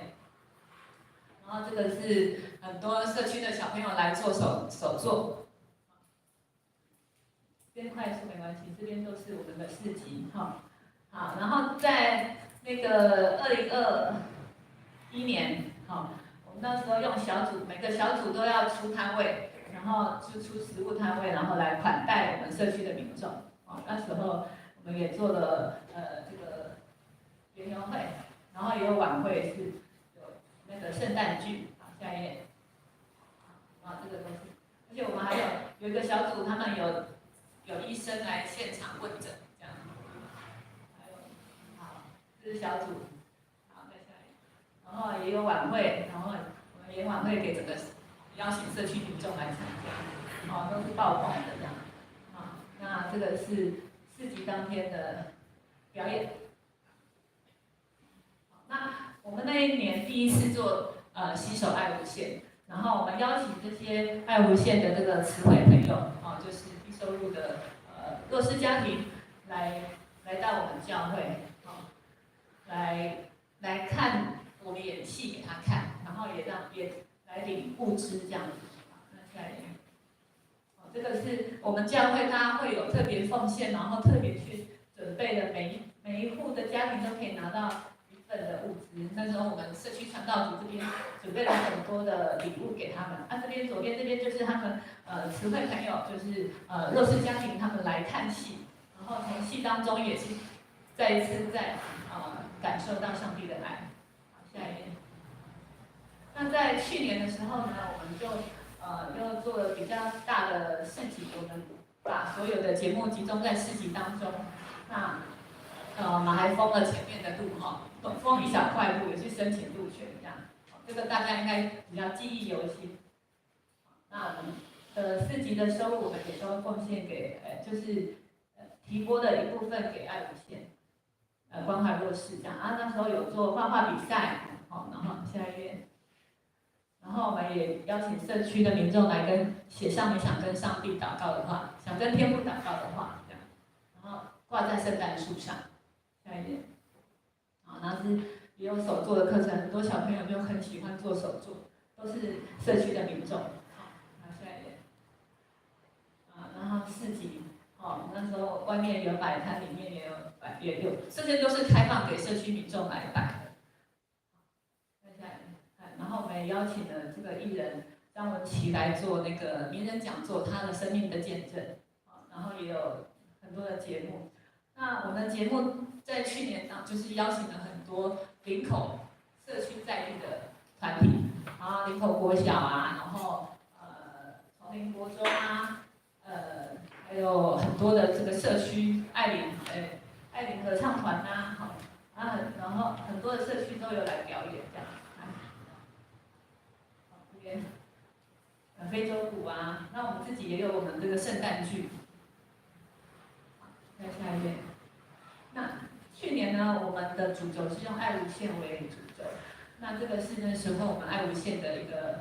然後這個是很多社區的小朋友來做手作。這邊快速沒關係，這邊都是我們的市集哈。好，然後在那個2021年，好，我們那時候用小組，每個小組都要出攤位，然後就出食物攤位，然後來款待我們社區的民眾。哦，那時候我們也做了這個園遊會，然後也有晚會，是有那個聖誕劇。好，下一頁。啊，這個都是，而且我們還有一個小組，他們有醫生來現場問診，這樣。還有，好，這是小組。好，再下一頁。然後也有晚會，然後我們也晚會給整個邀請社區民眾來參加，哦，都是爆棚的這樣。好，那這個是市集當天的表演。那我們那一年第一次做攜手愛無限，然後我們邀請這些愛無限的這個慈惠朋友，哦，就是低收入的弱勢家庭來到我們教會，哦，來看我們演戲給他看，然後也讓也來領物資這樣子。好，那下一頁，哦，這個是我們教會他會有特別奉獻，然後特別去準備的每一戶的家庭都可以拿到一份的物資。那時候我們社區傳道組這邊準備了很多的禮物給他們。啊，這邊左邊這邊就是他們慈惠朋友，就是弱勢家庭他們來看戲，然後從戲當中也是再一次在感受到上帝的愛。好，下一頁。那在去年的時候呢，我們就又做了比較大的市集，我們把所有的節目集中在市集當中。那我們還封了前面的路哈，封一小塊路，也去申請路權這樣。這個大家應該比較記憶猶新。那我們的市集的收入，我們也都貢獻給就是提撥的一部分給愛無限，關懷弱勢這樣啊。那時候有做畫畫比賽，好，然後下一頁。然後我們也邀請社區的民眾來跟寫上你想跟上帝禱告的話，想跟天父禱告的話，這樣，然後掛在聖誕樹上。下一頁，好，那是也有手作的課程，很多小朋友就很喜歡做手作，都是社區的民眾。好，那下一頁，啊，然後市集，哦，那時候外面有擺攤，裡面也有擺，也有，這些都是開放給社區民眾來擺的。然後我們也邀請了這個藝人張文琪來做那個名人講座，他的生命的見證，然後也有很多的節目。那我們的節目在去年呢，就是邀請了很多林口社區在地的團體，然後林口國小啊，然後崇林國中啊，還有很多的這個社區愛林合唱團呐，好，啊，然後很多的社區都有來表演這樣，好，這邊非洲鼓啊，那我們自己也有我們這個聖誕劇。好，再下一頁。那去年呢，我們的主軸是用愛無限為主軸，那這個是那時候我們愛無限的一個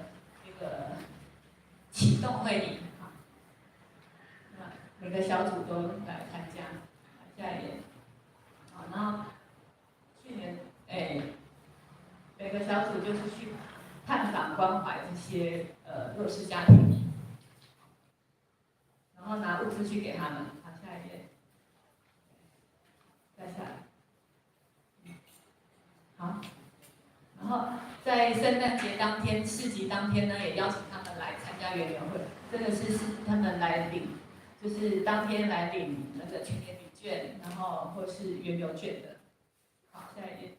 啟動會議，好，那每個小組都來參加。下一頁，好，然後去年每個小組就是去探訪關懷這些弱勢家庭，然後拿物資去給他們。好，下一頁，再下來，好，然後在聖誕節當天、市集當天呢，也邀請他們來參加園遊會。這個是他們來領，就是當天來領那個全聯禮券，然後或是園遊券的。好，下一頁。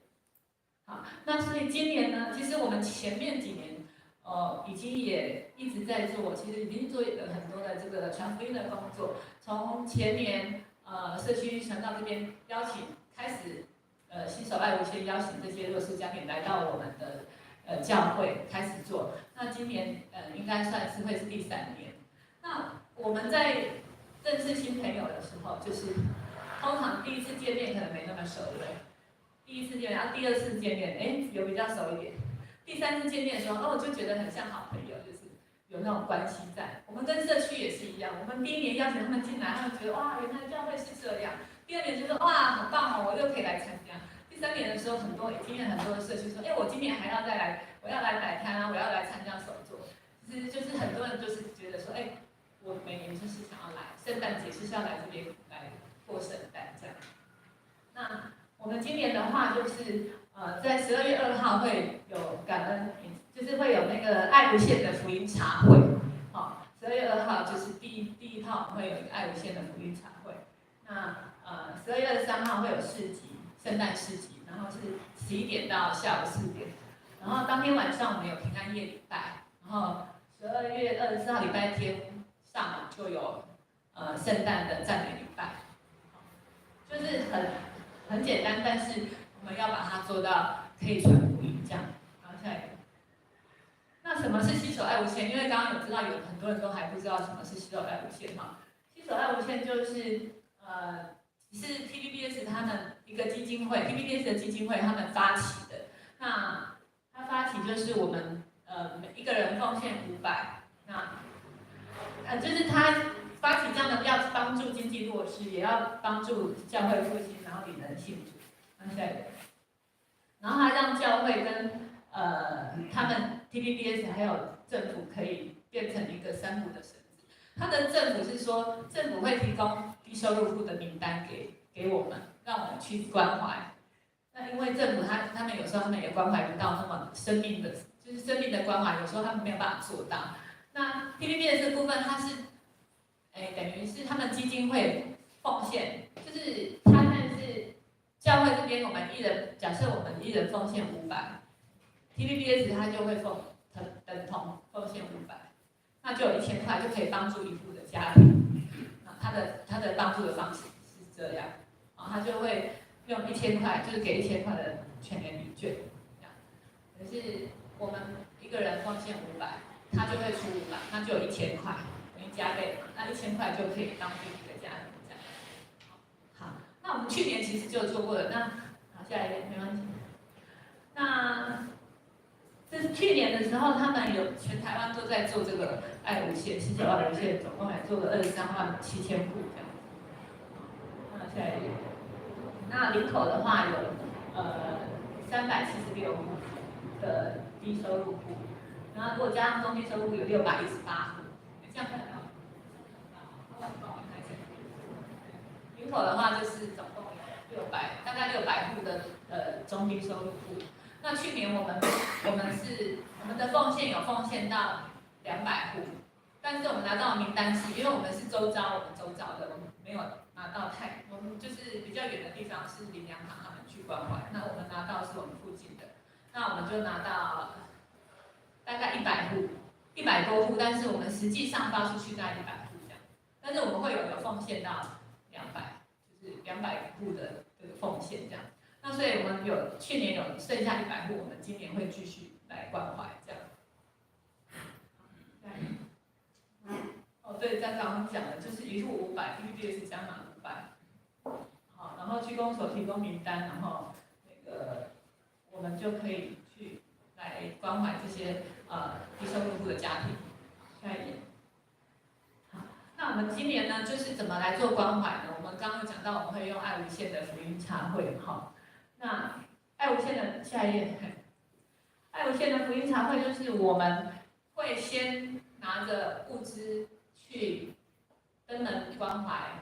好，那所以今年呢，其實我們前面幾年，已經也一直在做，其實已經做了很多的這個傳福音的工作。從前年，社區傳道這邊邀請開始，攜手愛無限邀請這些弱勢家庭來到我們的教會開始做。那今年應該算是會是第三年。那我們在認識新朋友的時候，就是通常第一次見面可能沒那麼熟，對不對？第一次見面，然後第二次見面，哎，有比較熟一點。第三次見面的時候，哦，我就覺得很像好朋友，就是有那種關係在。我們跟社區也是一樣，我們第一年邀請他們進來，他們覺得哇，原來教會是這樣。第二年就說哇，好棒哦，我又可以來參加。第三年的時候，很多經驗很多的社區說，哎，我今年還要再來，我要來擺攤啊，我要來參加手作。其實就是很多人就是覺得說，哎，我每年就是想要來，聖誕節就是要來這邊來過聖誕這樣。那我們今年的話就是在12月2號會有感恩，就是會有那個愛無限的福音茶會。好，十二月二號就是第一套會有一個愛無限的福音茶會。那12月23號會有市集，聖誕市集，然後是11點到下午4點。然後當天晚上我們有平安夜禮拜，然後12月24號禮拜天上午就有聖誕的讚美禮拜，就是很簡單，但是我們要把它做到可以傳福音這樣。好，下一個。那什麼是攜手愛無限？因為剛剛有知道有很多人都還不知道什麼是攜手愛無限哈。攜手愛無限就是是 TVBS 他們一個基金會，TVBS 的基金會他們發起的。那他發起就是我們每一個人奉獻500，那就是他發起這樣的，要幫助經濟弱勢，也要幫助教會復興，然後領人信主。那下一個，然後他讓教會跟他們 TVBS 還有政府可以變成一個三股的繩子。他的政府是說，政府會提供低收入戶的名單給我們，讓我們去關懷。那因為政府他們有時候他們也關懷不到那麼生命的，就是生命的關懷，有時候他們沒有辦法做到。那 TVBS 這部分，它是，哎，等於是他們基金會奉獻，就是他們是教會這邊，我們一人假設我們一人奉獻500，TVBS 他就會奉等同奉獻五百，那就有1000塊就可以幫助一戶的家庭。那他的幫助的方式是這樣，啊，他就會用一千塊，就是給一千塊的全聯禮券，這樣。可是我們一個人奉獻五百，他就會出五百，那就有一千塊，等於加倍嘛，那一千塊就可以幫助一個家庭這樣。好，那我們去年其實就做過了，那好，下一頁沒關係。那這是去年的時候，他們有全台灣都在做這個愛無限，攜手愛無限，總共也做了23萬7千戶這樣子。那下一頁，那林口的話有376戶的低收入戶，然後如果加上中低收入戶有618戶，這樣看得到？林口的話就是總共有600，大概600戶的中低收入戶。那去年我們的奉獻有奉獻到200戶，但是我們拿到的名單是，因為我們是周遭，我們周遭的，我們沒有拿到太，我們就是比較遠的地方是靈糧堂他們去關懷，那我們拿到是我們附近的，那我們就拿到大概100戶，100多戶，但是我們實際上發出去大概100戶這樣，但是我們會有奉獻到兩百，就是200戶的這個奉獻這樣。那所以我們有去年有剩下100戶，我們今年會繼續來關懷這樣。哦，對，在剛剛講的就是一戶五百，PPS 加碼五百。好，然後區公所提供名單，然後那個我們就可以去來關懷這些低收入戶的家庭。下一頁。好，那我們今年呢，就是怎麼來做關懷呢？我們剛剛有講到，我們會用愛無限的福音茶會，哈。那愛無限的下一頁，愛無限的福音茶會就是我們會先拿着物資去登門關懷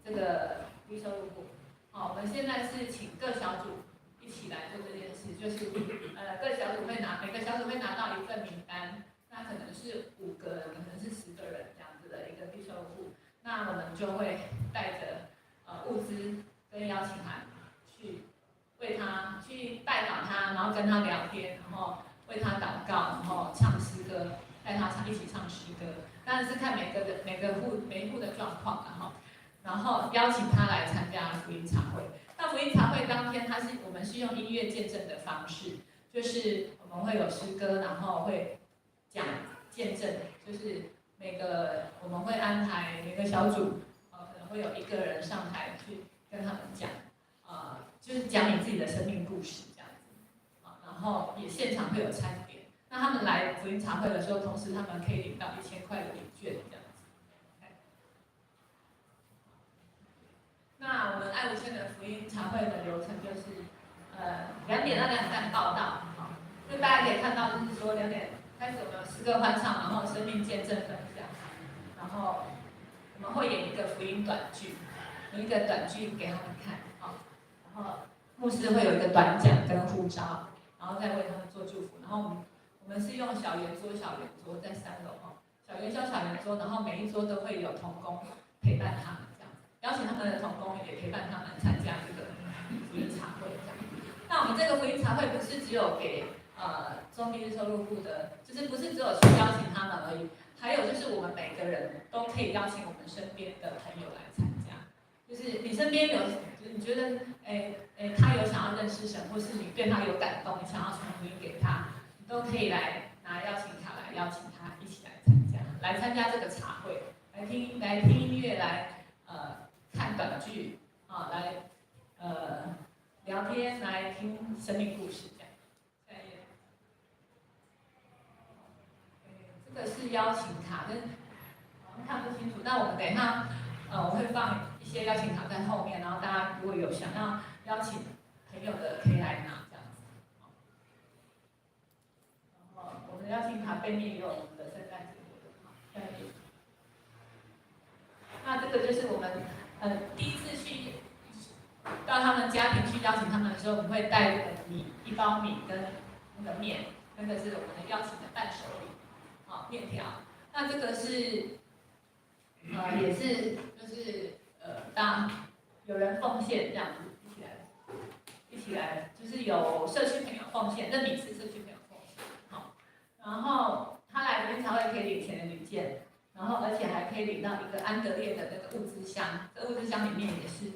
這個低收入戶。好，我們現在是請各小組一起來做這件事，就是各小組會拿每個小組會拿到一份名單，那可能是5個人，可能是10個人這樣子的一個低收入戶，那我們就會帶着物資跟邀請函去為他去拜訪他，然後跟他聊天，然後為他禱告，然後唱詩歌，帶他唱一起唱詩歌。當然是看每個的每個戶每一戶的狀況，然後邀請他來參加福音茶會。那福音茶會當天，我們是用音樂見證的方式，就是我們會有詩歌，然後會講見證，就是每個我們會安排每個小組，可能會有一個人上台去跟他們講，就是講你自己的生命故事這樣子，啊，然後也現場會有餐點。那他們來福音茶會的時候，同時他們可以領到1000塊的禮券這樣子。那我們愛無限的福音茶會的流程就是，2點到2點半報到，好，就大家可以看到，就是說2點開始我們有詩歌歡唱，然後生命見證分享，然後我們會演一個福音短劇，有一個短劇給他們看，好，然後牧師會有一個短講跟呼召，然後再為他們做祝福，然後我們是用小圓桌，小圓桌在3樓哈，小圓桌小圓桌，然後每一桌都會有同工陪伴他們這樣子，邀請他們的同工也陪伴他們參加這個福音茶會這樣。那我們這個福音茶會不是只有給中低收入戶的，就是不是只有去邀請他們而已，還有就是我們每個人都可以邀請我們身邊的朋友來參加，就是你身邊有，你覺得他有想要認識神，或是你對他有感動，你想要傳福音給他，你都可以來拿邀請卡來邀請他一起來參加，來參加這個茶會，來聽音樂，來看短劇啊，來聊天，來聽生命故事這樣。下一頁，這個是邀請卡，跟好像看不清楚。那我們等一下，我會放一些邀請卡在後面，然後大家如果有想要邀請朋友的，可以來拿這樣子。然後我們的邀請卡背面也有我們的聖誕節活動。好，下一頁。那這個就是我們第一次去到他們家庭去邀請他們的時候，我們會帶這個米，一包米跟那個麵，那個是我們的邀請的伴手禮，好，麵條。那這個是也是就是當有人奉獻這樣子一起來，就是有社區朋友奉獻，這米是社區朋友奉獻，好，然後他來福音茶會可以領錢的禮券，然後而且還可以領到一個安德烈的那個物資箱，這物資箱裡面也是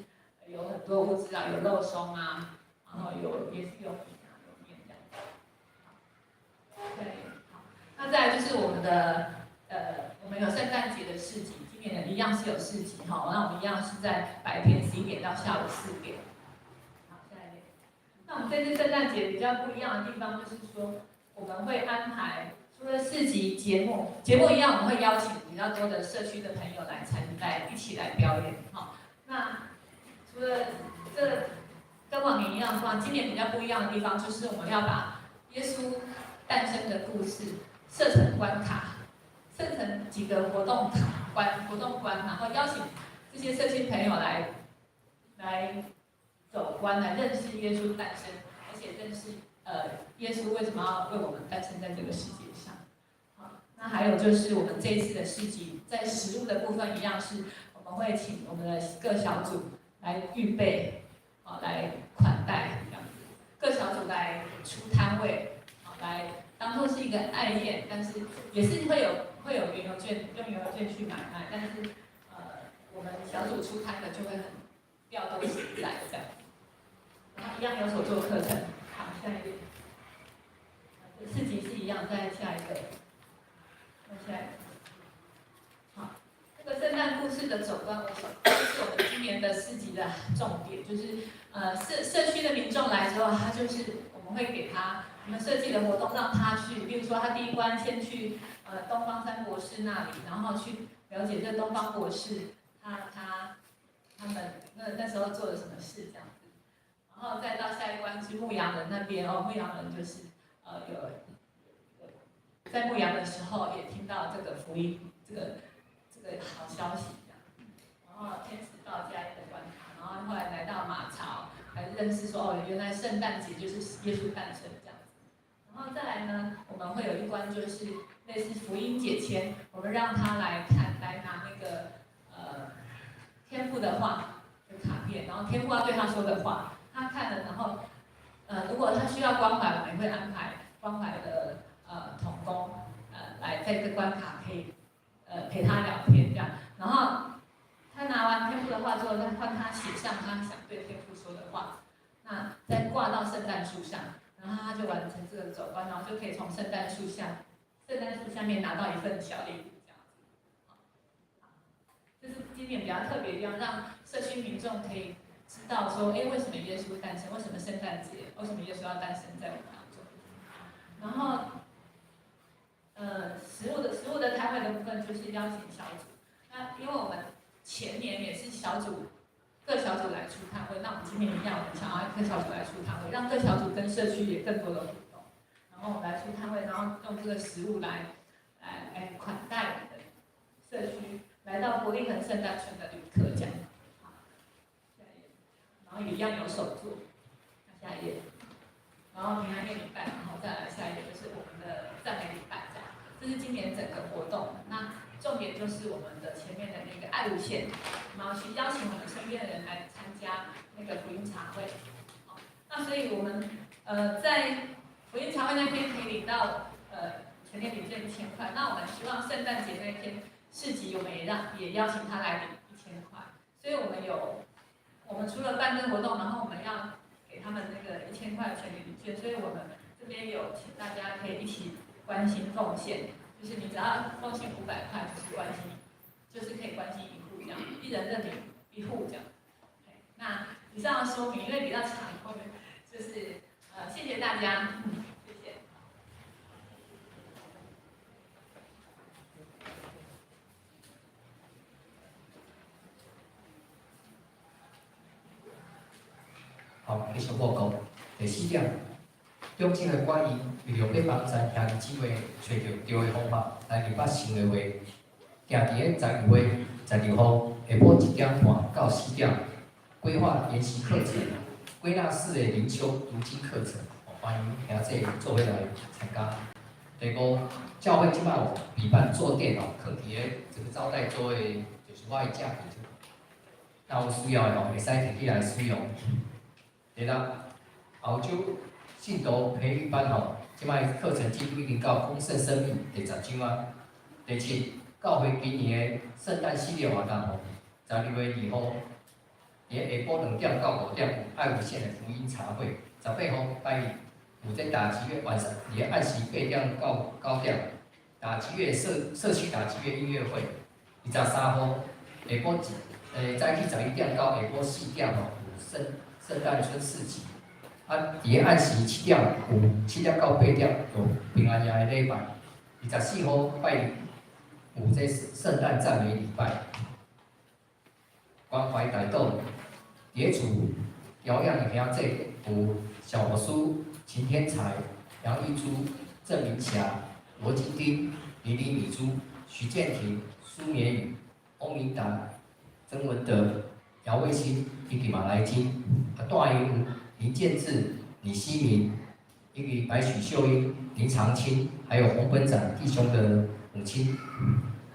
有很多物資啊，有肉鬆啊，然後有也是有米啊，有麵這樣子。對，好，那再來就是我們的我們有聖誕節的市集，今年一樣是有市集哈，那我們一樣是在白天11點到下午4點。好，下一頁。那我們這次聖誕節比較不一樣的地方就是說，我們會安排除了市集節目一樣，我們會邀請比較多的社區的朋友來參來一起來表演哈。那除了這跟往年一樣的話，今年比較不一樣的地方就是我們要把耶穌誕生的故事設成關卡，設成幾個活動卡關活動關，然後邀請這些社區朋友來走關，來認識耶穌誕生，而且認識耶穌為什麼要為我們誕生在這個世界上。好，那還有就是我們這一次的市集，在食物的部分一樣是我我們會請我們的各小組來預備，啊，來款待這樣子，各小組來出攤位，啊，來當做是一個愛宴，但是也是會有園遊券，用園遊券去買賣，但是我們小組出攤的就會很調動實在這樣，然後一樣有手作課程。好，下一頁，市集是一樣，再下一個，再下一個，好，這個聖誕故事的走關，我想這是我們今年的市集的重點，就是社區的民眾來之後，他就是我們會給他我們設計的活動，讓他去，比如說他第一關先去東方三博士那裡，然後去了解這東方博士他們那時候做了什麼事這樣子，然後再到下一關去牧羊人那邊哦，牧羊人就是有在牧羊的時候也聽到這個福音，這個好消息這樣，然後天使到家一個關卡，然後後來來到馬槽，來認識說哦，原來聖誕節就是耶穌誕生這樣子，然後再來呢，我們會有一關就是類似福音解籤，我們讓他來看，來拿那個天父的話的卡片，然後天父要對他說的話，他看了，然後如果他需要關懷，我們也會安排關懷的同工來在這個關卡可以陪他聊天這樣，然後他拿完天父的話之後，再換他寫上他想對天父說的話，那再掛到聖誕樹上，然後他就完成這個走關，然後就可以從聖誕樹下，聖誕樹下面拿到一份小禮物這樣子。這是今年比較特別的地方，讓社區民眾可以知道說，哎，為什麼耶穌誕生？為什麼聖誕節？為什麼耶穌要誕生在我們當中？然後，食物的攤位的部分就是邀請小組。那因為我們前年也是小組各小組來出攤位，那我們今年一樣，我們想要各小組來出攤位，讓各小組跟社區也更多的互動。然後我們來出攤位，然後用這個食物來款待我們的社區來到伯利恆聖誕村的旅客，這樣。好，下一頁，然後也一樣有手作。下一頁，然後平安夜禮拜，然後再來下一頁就是我們的讚美禮拜，這樣。這是今年整個活動。那重點就是我們的前面的那個愛無限，然後去邀請我們身邊的人來參加那個福音茶會。好，那所以我們在福音茶會那天可以領到全聯禮券1000塊。那我們希望聖誕節那天市集，我們也邀請他來領1000塊。所以我們有，我們除了辦這個活動，然後我們要給他們那個1000塊全聯禮券，所以我們這邊有請大家可以一起關心奉獻，就是你只要奉獻500塊，就是關心，就是可以關心一戶這樣，一人認領一戶這樣。那以上的說明因為比較長，我們就是謝謝大家，謝謝。好，繼續報告。第四點，中正的關於為著欲幫助兄弟姊妹揣著對的方法來明白神的話，定佇咧12月12號下晡1點半到4點，規劃研習課程、歸納式的靈修讀經課程，歡迎兄弟做伙來參加。第五，教會這擺有備辦桌墊哦，囥佇咧這個招待桌的，就是我的正邊。若有需要的吼，會使提起來使用。第六，澳洲信徒培育班吼，這擺課程進度已經到豐盛生命第10章啊。第七，教會今年的聖誕系列活動吼，12月2號，佇咧下晡2點到5點有愛無限的福音茶會。18號拜一有這打擊樂晚上，佇咧暗時8點到9點，打擊樂社區打擊樂音樂會。23號下晡早起11點到下晡4點吼，有聖誕村市集。啊，佇咧暗時7點有7點到8點有平安夜的禮拜。24號拜日有這聖誕讚美禮拜。關懷大島，佇咧厝調養的兄弟有小牧師秦天才、楊玉珠、鄭明霞、羅金丁、林林米珠、徐建廷、蘇綿宇、翁明達、曾文德、姚衛新以及馬來金。啊，大營有林建志、李希明，以及白許秀英、林長青，還有洪本長弟兄的母親。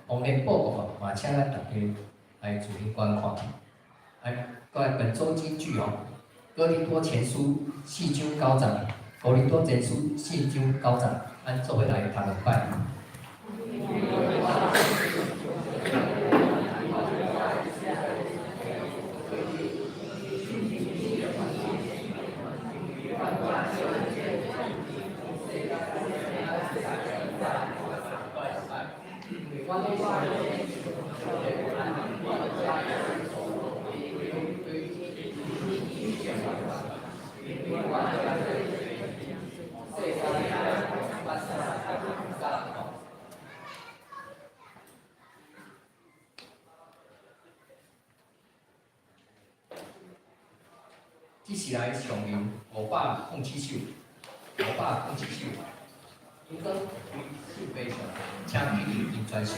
洪連報告嘛，請咱大家來進行觀看。來，過來本週金句哦，《哥林多前書》四章九節，《哥林多前書》四章九節，咱做伙來讀兩擺。這是來上游507首，507首，應當對手背上，請起立念全首。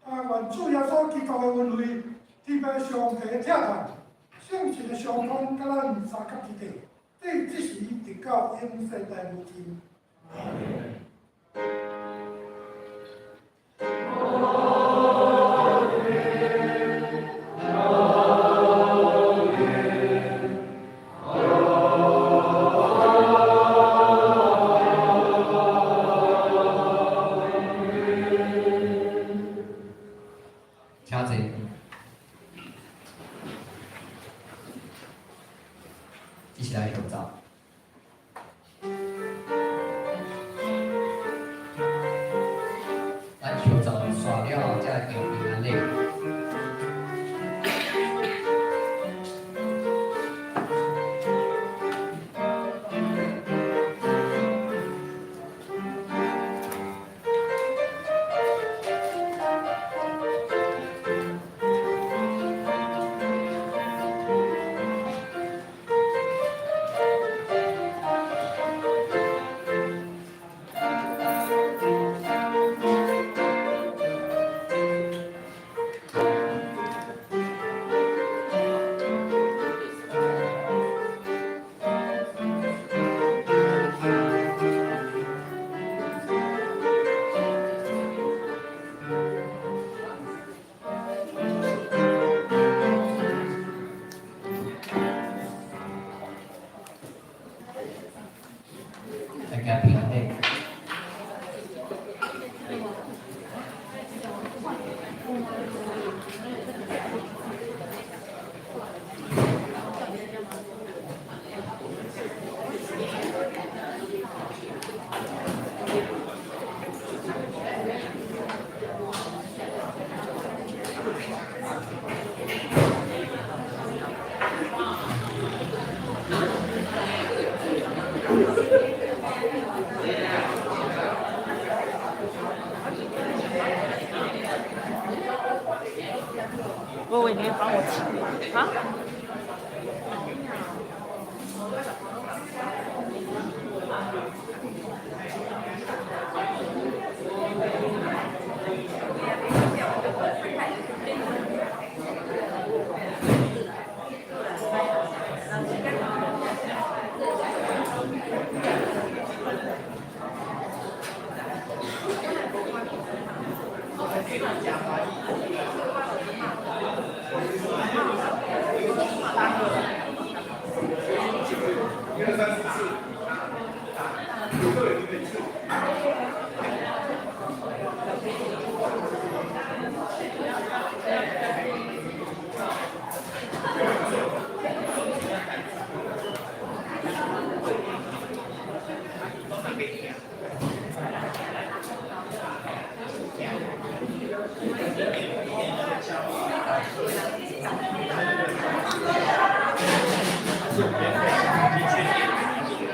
啊，願主耶穌基督的恩惠，天父上帝的疼痛，聖神的相通，佮咱相佮之地，對這時直到永世來無盡。請坐。一起來合照。咱合照煞了後，才來行平安禮。來行平安禮。我以為你會幫我騎啊？你是